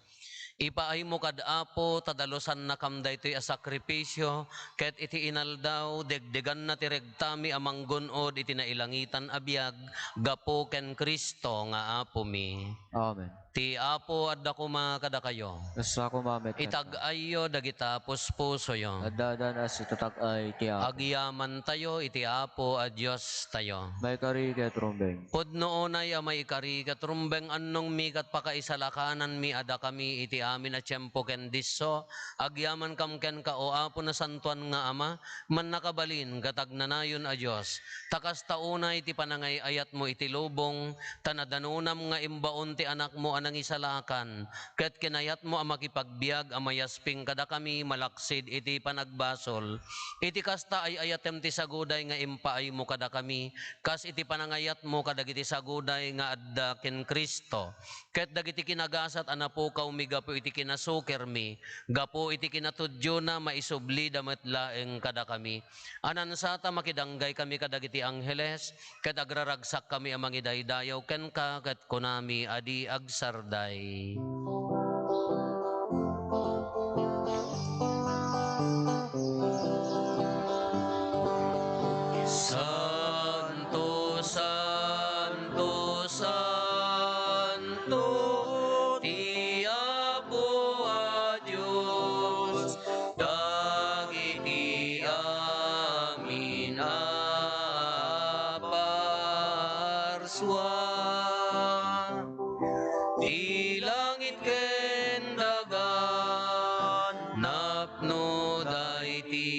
Ipaaymo kad Apo ta dalusannakam daytoy a sakrifisio, ket iti inaldaw, degdeganna ti regtami a manggun-od iti nailangitan a biag gapu ken Cristo nga Apomi. Amen. Ti Apo adda koma kadakayo. Kasta koma met kenka. Itag-ayyo dagita puspusoyo. Addadan a sitatag-ay ti Apo. Agyamantayo iti Apo a Diostayo. Maikari ket rumbeng. Pudno unay a maikari ket rumbeng, annongmi ket pakaisalakananmi a dakami iti amin a tiempo ken disso, agyamankam kenka, O Apo, nasantoan nga Ama, mannakabalin ket agnanayon a Dios. Ta kasta unay ti panangay-ayatmo iti lubong, ta nadanonam nga imbaon ti Anakmo a nangisalakan, ket kinayatmo a makipagbiag a mayasping kadakami malaksid iti panagbasol. Iti kasta, ay-ayatem ti saguday nga impaaymo kadakami, kas iti panangayatmo kadagiti saguday nga adda ken Cristo. Ket dagiti kinagasat a napukawmi gapu iti kinasukermi, gapu iti kinatudiona, maisublida met laeng kadakami. Anansa ta makidanggay kami kadagiti angheles, ket agraragsak kami a mangidaydayaw kenka, ket kunami a di agsarday.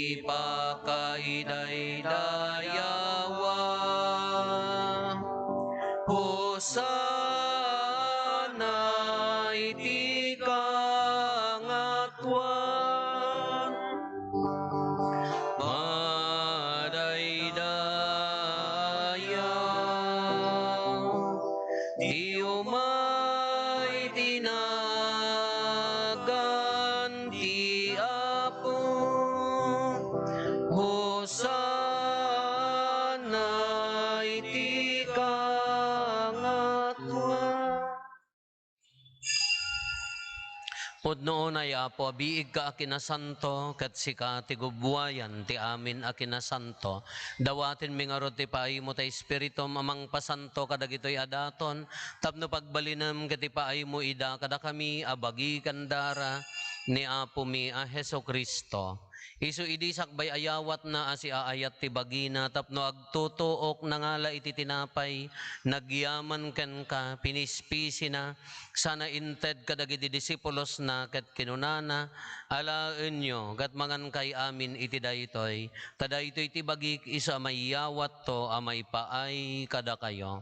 Ipakaidaydayawa. Hosanna iti kangatuan. Madaydayaw ti umay ti nagan ti Apo. Hosanna iti kangatuan. Pudno unay, Apo, a biigka a kinasanto, ket sika ti gubbuayan ti amin a kinasanto. Dawatenmi ngarud ti paaymo ta Espiritum a mangpasanto kadagitoy a daton, tapno pagbalinem ket ipaaymo ida kadakami a bagi ken dara ni Apomi a Jesu-Cristo. Isu idi sakbay a yawatna a siaayat ti bagina tapno agtutuok, nangala iti tinapay, nagyaman kenka, pinispisina, sana inted kadagiti disipulosna ket kinunana, "Alaenyo ket mangankay amin iti daytoy, ta daytoy ti bagik isu a maiyawatto a maipaay kadakayo."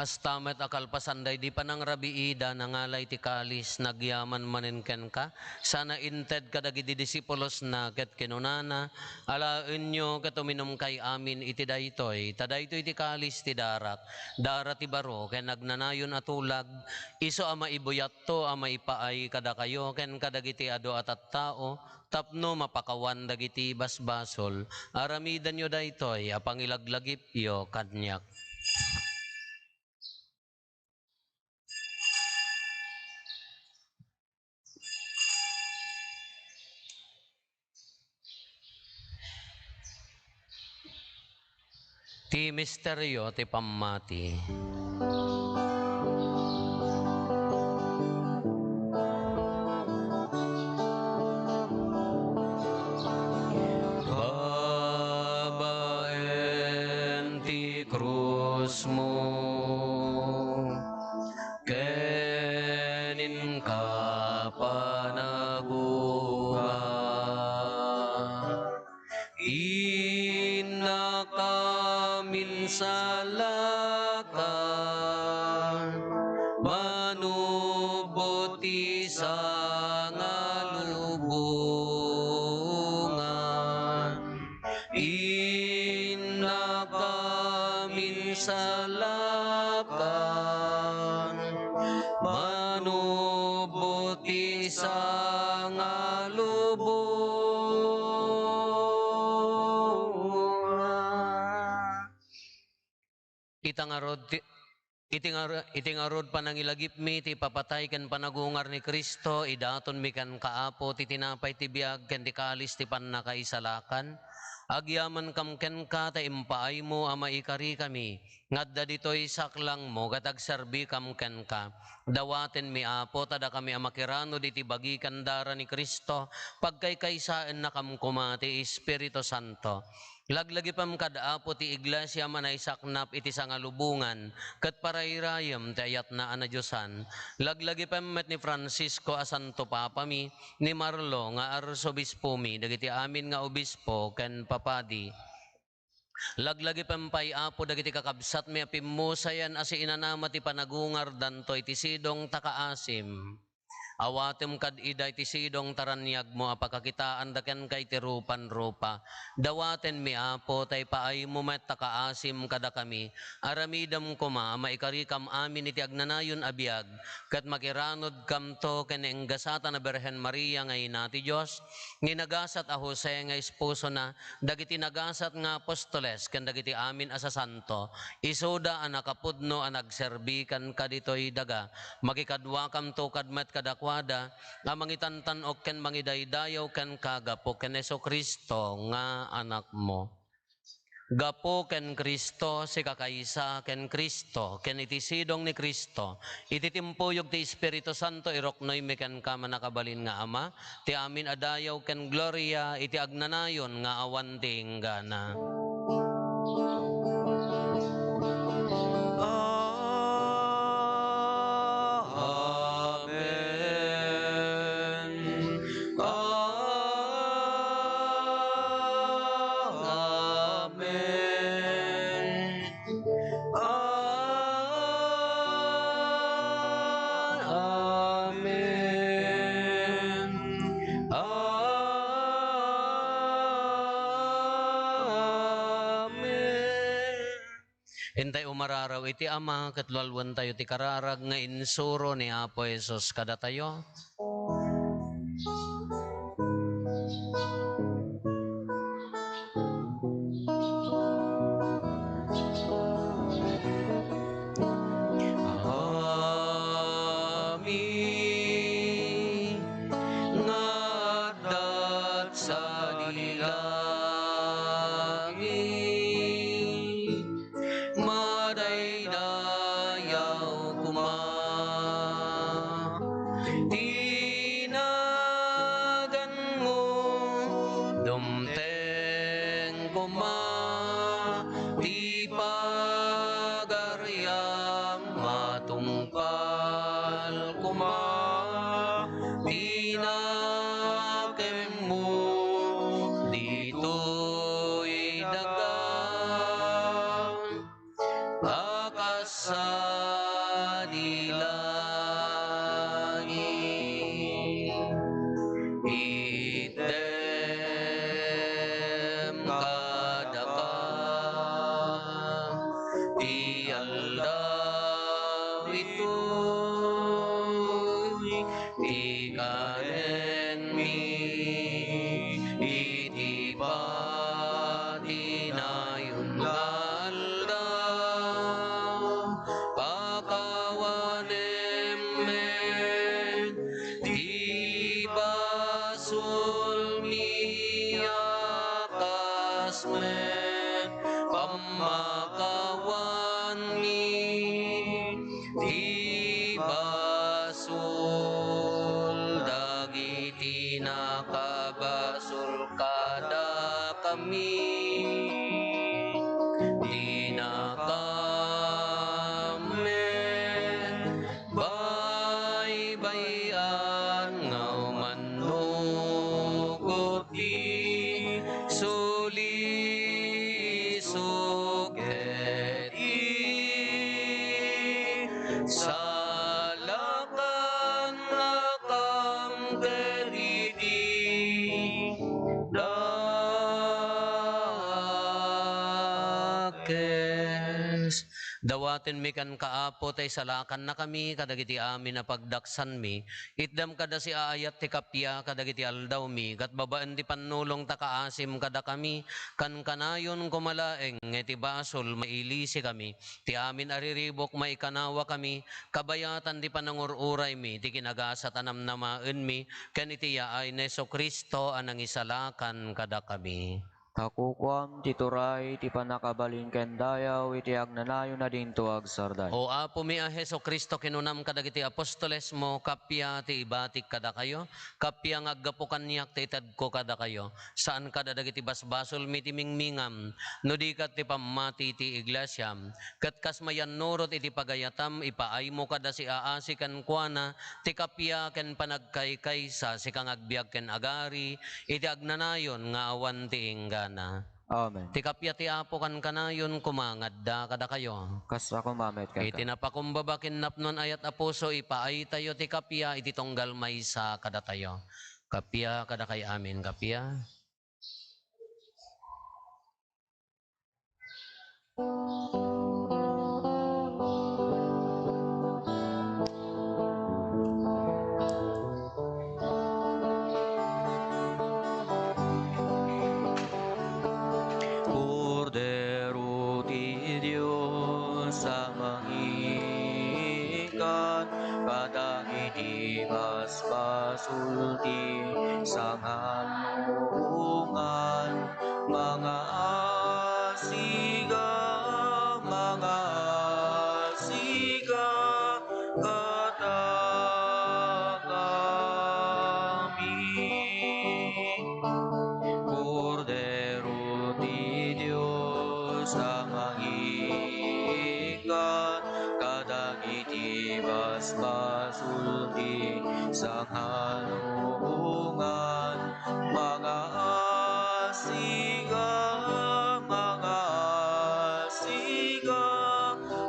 Kasta met a kalpasan daydi panangrabiida, nangala iti kalis, nagyaman manen kenka, sana inted kadagiti disipulosna ket kinunana, "Alaenyo ket uminumkay amin iti daytoy, ta daytoy ti kalis ti darak, dara ti baro ken agnanayon a tulag, isu a maibuyat to a maipaay kadakayo ken kadagiti adu a tattao tapno mapakawan dagiti basbasol. Aramidenyo daytoy a pangilaglagipyo kaniak." Ti misterio ti pammati. Babaen ti krusmo, ken inka panagungar. Innaka minsalakan, manubot ti sangalubongan. Innaka minsalakan, manubot ti sangalubongan. Ita ngarud ti, iti ngar-, iti ngarud panangilagipmi ti ipapatay ken panagungar ni Cristo, idatonmi kenka, Apo, ti tinapay ti biag ken ti kalis ti pannakaisalakan. Agyamankam kenka ta impaaymo a maikarikami nga adda ditoy saklangmo ket agserbikam kenka. Dawatenmi, Apo, ta dakami a makiranud iti bagi ken dara ni Cristo, pagkaykaysaennakam koma ti Espiritu Santo. Laglagipem kad Apo ti Iglesia a naisaknap iti sangalubongan ket parairayem ti ayatna a nadiosan. Laglagipem met ni Francisco a Santo Papami, ni Marlo nga Arsobispomi, dagiti amin nga obispo ken papadi. Laglagipem pay, Apo, dagiti kakabsatmi a pimmusayan a siinanama ti panagungardanto iti sidong ta kaasim. Awatem kad ida iti sidong ta raniagmo a pakakitaanda kenka iti rupan-rupa. Dawatenmi, Apo, ta ipaaymo met ta kaasim kadakami. Aramidem koma a maikarikam amin iti agnanayon a biag, ket makiranudkamto ken ni enggasatan a Birhen Maria nga ina ti Dios, ni nagasat a Jose nga esposona, dagiti nagasat nga apostoles ken dagiti amin a sasanto, isuda a nakapudno a nagserbi kenka ditoy daga. Makikaduakamto kad met kadakuada a mangitantan-ok ken mangidaydayaw kenka gapu ken Jesu-Cristo nga Anakmo. Gapu ken Cristo, sikakaysa ken Cristo, ken iti sidong ni Cristo, iti timpuyog ti Espiritu Santo, iruknoymi kenka, mannakabalin nga Ama, ti amin a dayaw ken gloria iti agnanayon nga awan ti inggana. Intay umararaw iti Ama, ket lualuentayo ti kararag nga insuro ni Apo Jesus kadatayo. Amin. Nga adda sadi langit, madaydayaw koma ti naganmo, dumteng koma ti pagariam, matungpal koma ti nakemmo ditoy daga a kas sadi langit. Itdem kadaka ti aldaw itoy, ti kanenmi iti patinayon nga aldaw. Pakawanem met ti basolmi a kas met pammakawanmi ti basol dagiti nakabasol kadakami. Dinakam met baybay-an nga umannok ti sulisok ket isalakan nakam ket iti dakes. Dawatenmi kenka, Apo, ta isalakannakami kadagiti amin a pagdaksanmi. Itdam kada siaayat ti kappia kadagiti aldawmi, ket babaen ti pannulong ta kaasim kadakami, kankanayon koma laeng nga iti basol mailisikami, ti amin a riribuk maikanawakami, kabayatan ti panangur-uraymi, ti kinagasat a namnamaenmi, ken iti yaay ni Jesu-Cristo a nangisalakan kadakami. Ta kukuam ti turay, ti pannakabalin ken dayaw iti agnanayon a dinto agsardeng. O Apomi a Jesu-Cristo, kinunam kadagiti apostolesmo, kappia ti ibatik kadakayo, kappia nga aggapu kaniak ti itedko kadakayo. Saan kada dagiti basbasolmi ti mingmingam, no di ket ti pammati ti iglesiam. Ket kas mayannurot iti pagayatam, ipaaymo kada siaasi kenkuana ti kappia ken panagkaykaysa, sika nga agbiag ken agari iti agnanayon nga awan ti inggana. Amen. Ti kappia ti Apo kankanayon koma nga adda kadakayo. Kasta koma met kenka. Iti napakumbaba ken napnoan ayat a puso, ipaaytayo ti kappia iti tunggal maysa kadatayo. Kappia kadakay amin, kappia. Kordero ti Dios a mangikan kadagiti basbasol ti sangalubongan, mangaasiga, mangaasiga kadakami. Kordero ti Dios a mangikan kadagiti basbasol ti sangalubongan, mangaasiga, mangaasiga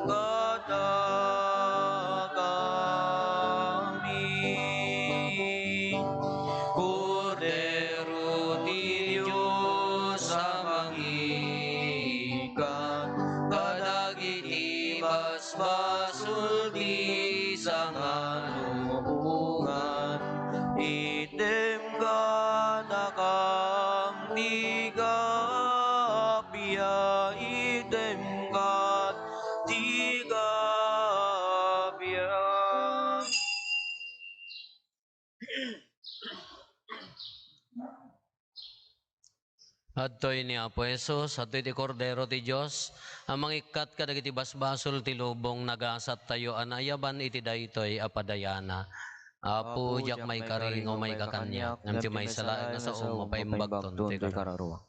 kadakami. Kordero ti Dios a mangikan kadagiti Ti kaapia, item kat ti kaapia. Adtoy ni Apo Jesus, adtoy ti Kordero ti Dios a mangikkat kadagiti basbasol ti lubong. Nagasattayo a naayaban iti daytoy a padayana. Apo, diak maikari nga umayka kaniak, ngem ti maysa laeng a sao mapaimbagton toy kararuak.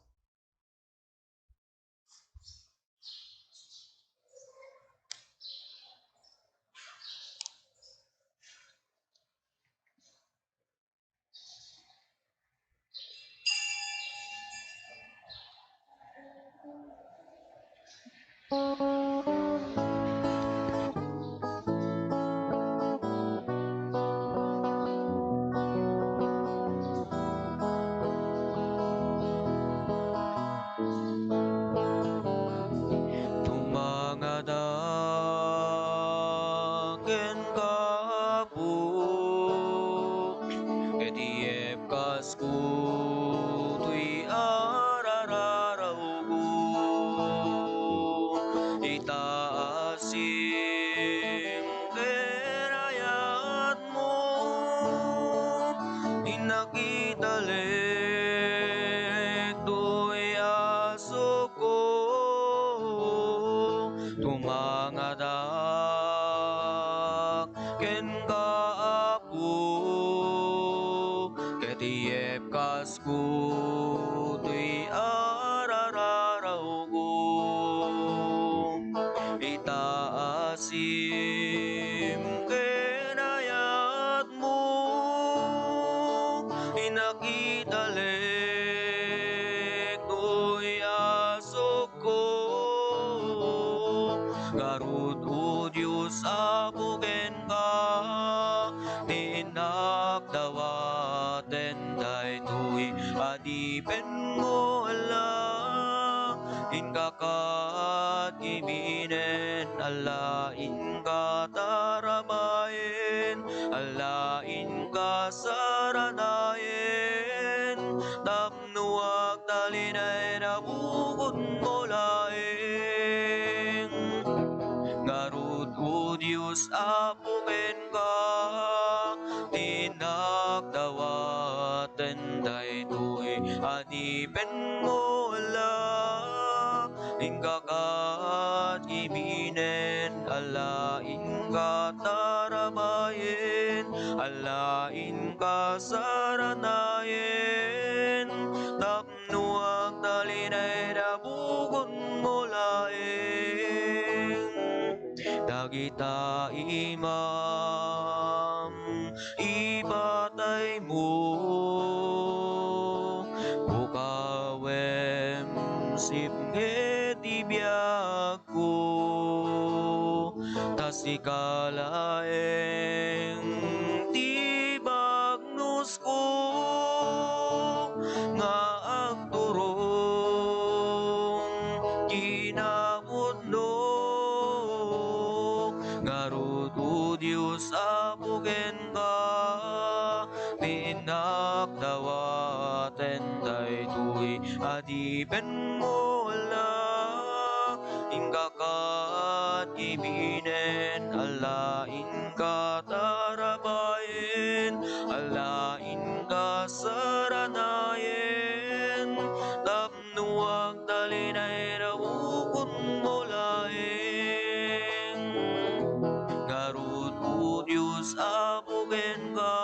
Tumangadak kenka, Apo, ket iyepkasko toy arararawko. Itaasim ken ayatmo, innak italek toy asukko. Tumangadak kenka, Apo, ket iyepkasko toy arararawko. Itaasim ken ayatmo, innak italek toy asukko. Ngarud, O Dios, Apo, kenka ti innak dawaten daytoy adipenmo, ala, inka kat giminen, ala, inka tarabayen, ala, inka saranayen, tapno agtalinaed a bukodmo laeng. Ngarud, O Dios, Apo, kenka ti innak dawaten daytoy adipenmo, ala, inka kat giminen, ala, inka tarabayen, ala, inka saranayen, tapno agtalinaed a bukodmo laeng. Dagita imam, ipataymo, pukawem, sipnget ti biagko, ta sika laeng ti bagnosko nga agturong kinapudno. Ngarud, O Dios, Apo, kenka ti innak dawaten daytoy adipenmo, ala, inka kat giminen, ala, inka tarabayen, ala, inka saranayen, tapno agtalinaed a bukodmo laeng. Ngarud, O Dios, Apo, kenka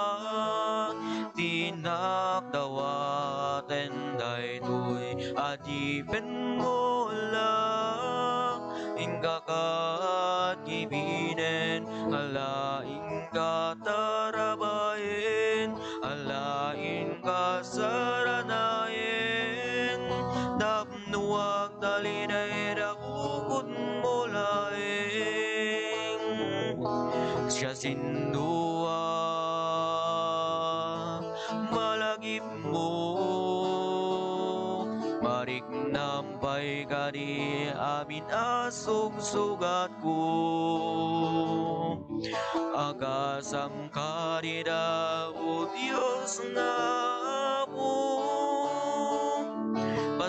ti innak dawaten daytoy adipenmo, ala, inka kat giminen, ala, inka tarabayen, ala, inka saranayen, tapno agtalinaed a bukodmo laeng. Siasino a malagipmo, mariknam pay kadi amin a sugsugatko. Agasam kadida, O Dios nga Apo,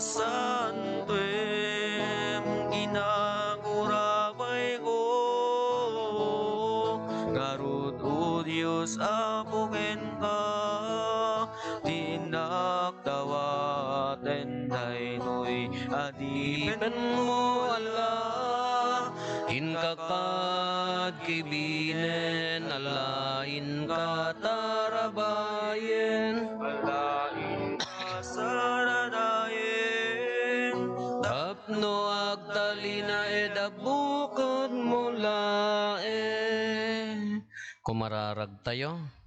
Santoem, ginagurabayko, ngarud, O Dios, Apo, kenka, ti innak dawaten daytoy adipenmo, Allah. Inka kad kibinen, Allah, inka tarabayen, Allah, inka saradayen, tapno agtalinaed a bukodmo laeng. Kumararagtayo.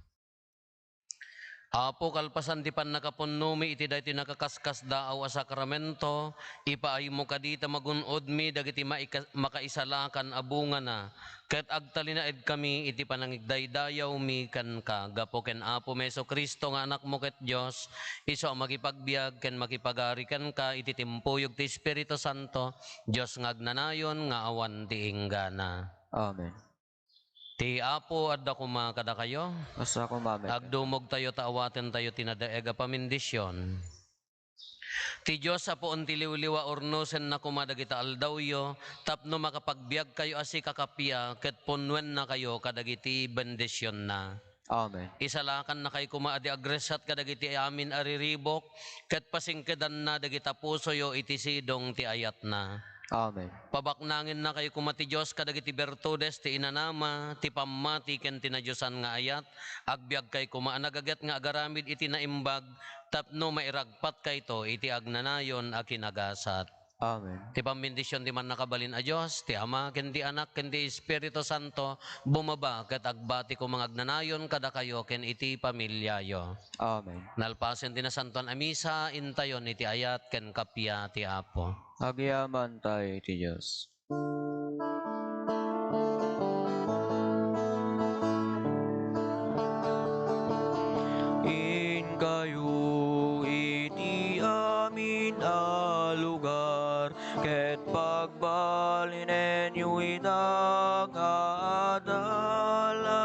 Apo, kalpasan ti pannakapunnomi iti daytoy nakaskasdaaw a sakramento, ipaaymo kadi ta magun-odmi dagiti maika-, makaisalakan a bungana, ket agtalinaedkami iti panangigdaydayawmi kenka. Gapu ken Apomi Jesu-Cristo nga Anakmo ket Dios, isu a makipagbiag ken makipagari kenka iti timpuyog ti Espiritu Santo, Dios nga agnanayon nga awan ti inggana. Amen. Ti Apo adda koma kadakayo. Kasta koma met. Agdumogtayo ta awatentayo ti nadaeg a pamendisyon. Ti Dios a puon ti liwliwa, urnosenna koma dagita aldawyo tapno makapagbiagkayo a sikakappia ket punnuennakayo kadagiti bendisionna. Amen. Isalakannakayo koma a di agresat kadagiti amin a riribuk ket pasingkedanna dagita pusoyo iti sidong ti ayatna. Amen. Pabaknangennakayo koma ti Dios kadagiti bertudes ti inanama, ti pammati ken ti nadiosan nga ayat. Agbiagkayo koma a nagaget nga agaramid iti naimbag tapno mairagpatkayto iti agnanayon a kinagasat. Amen. Ti pambendision ti Mannakabalin a Dios, ti Ama, ken ti Anak, ken ti Espiritu Santo, bumaba ket agbati koma nga agnanayon kadakayo ken iti familiayo. Amen. Nalpasen ti Nasantoan a Misa, intayon iti ayat ken kappia ti Apo. Agyamantay ti Dios. Inkayo iti amin a lugar, ket pagbalinenyo ida nga adalak.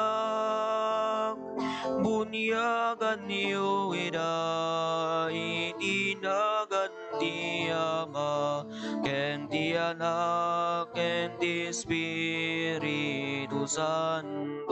Bunyaganyo ida iti nagan ti Ama, ken ti Anak, ken ti Espiritu Santo.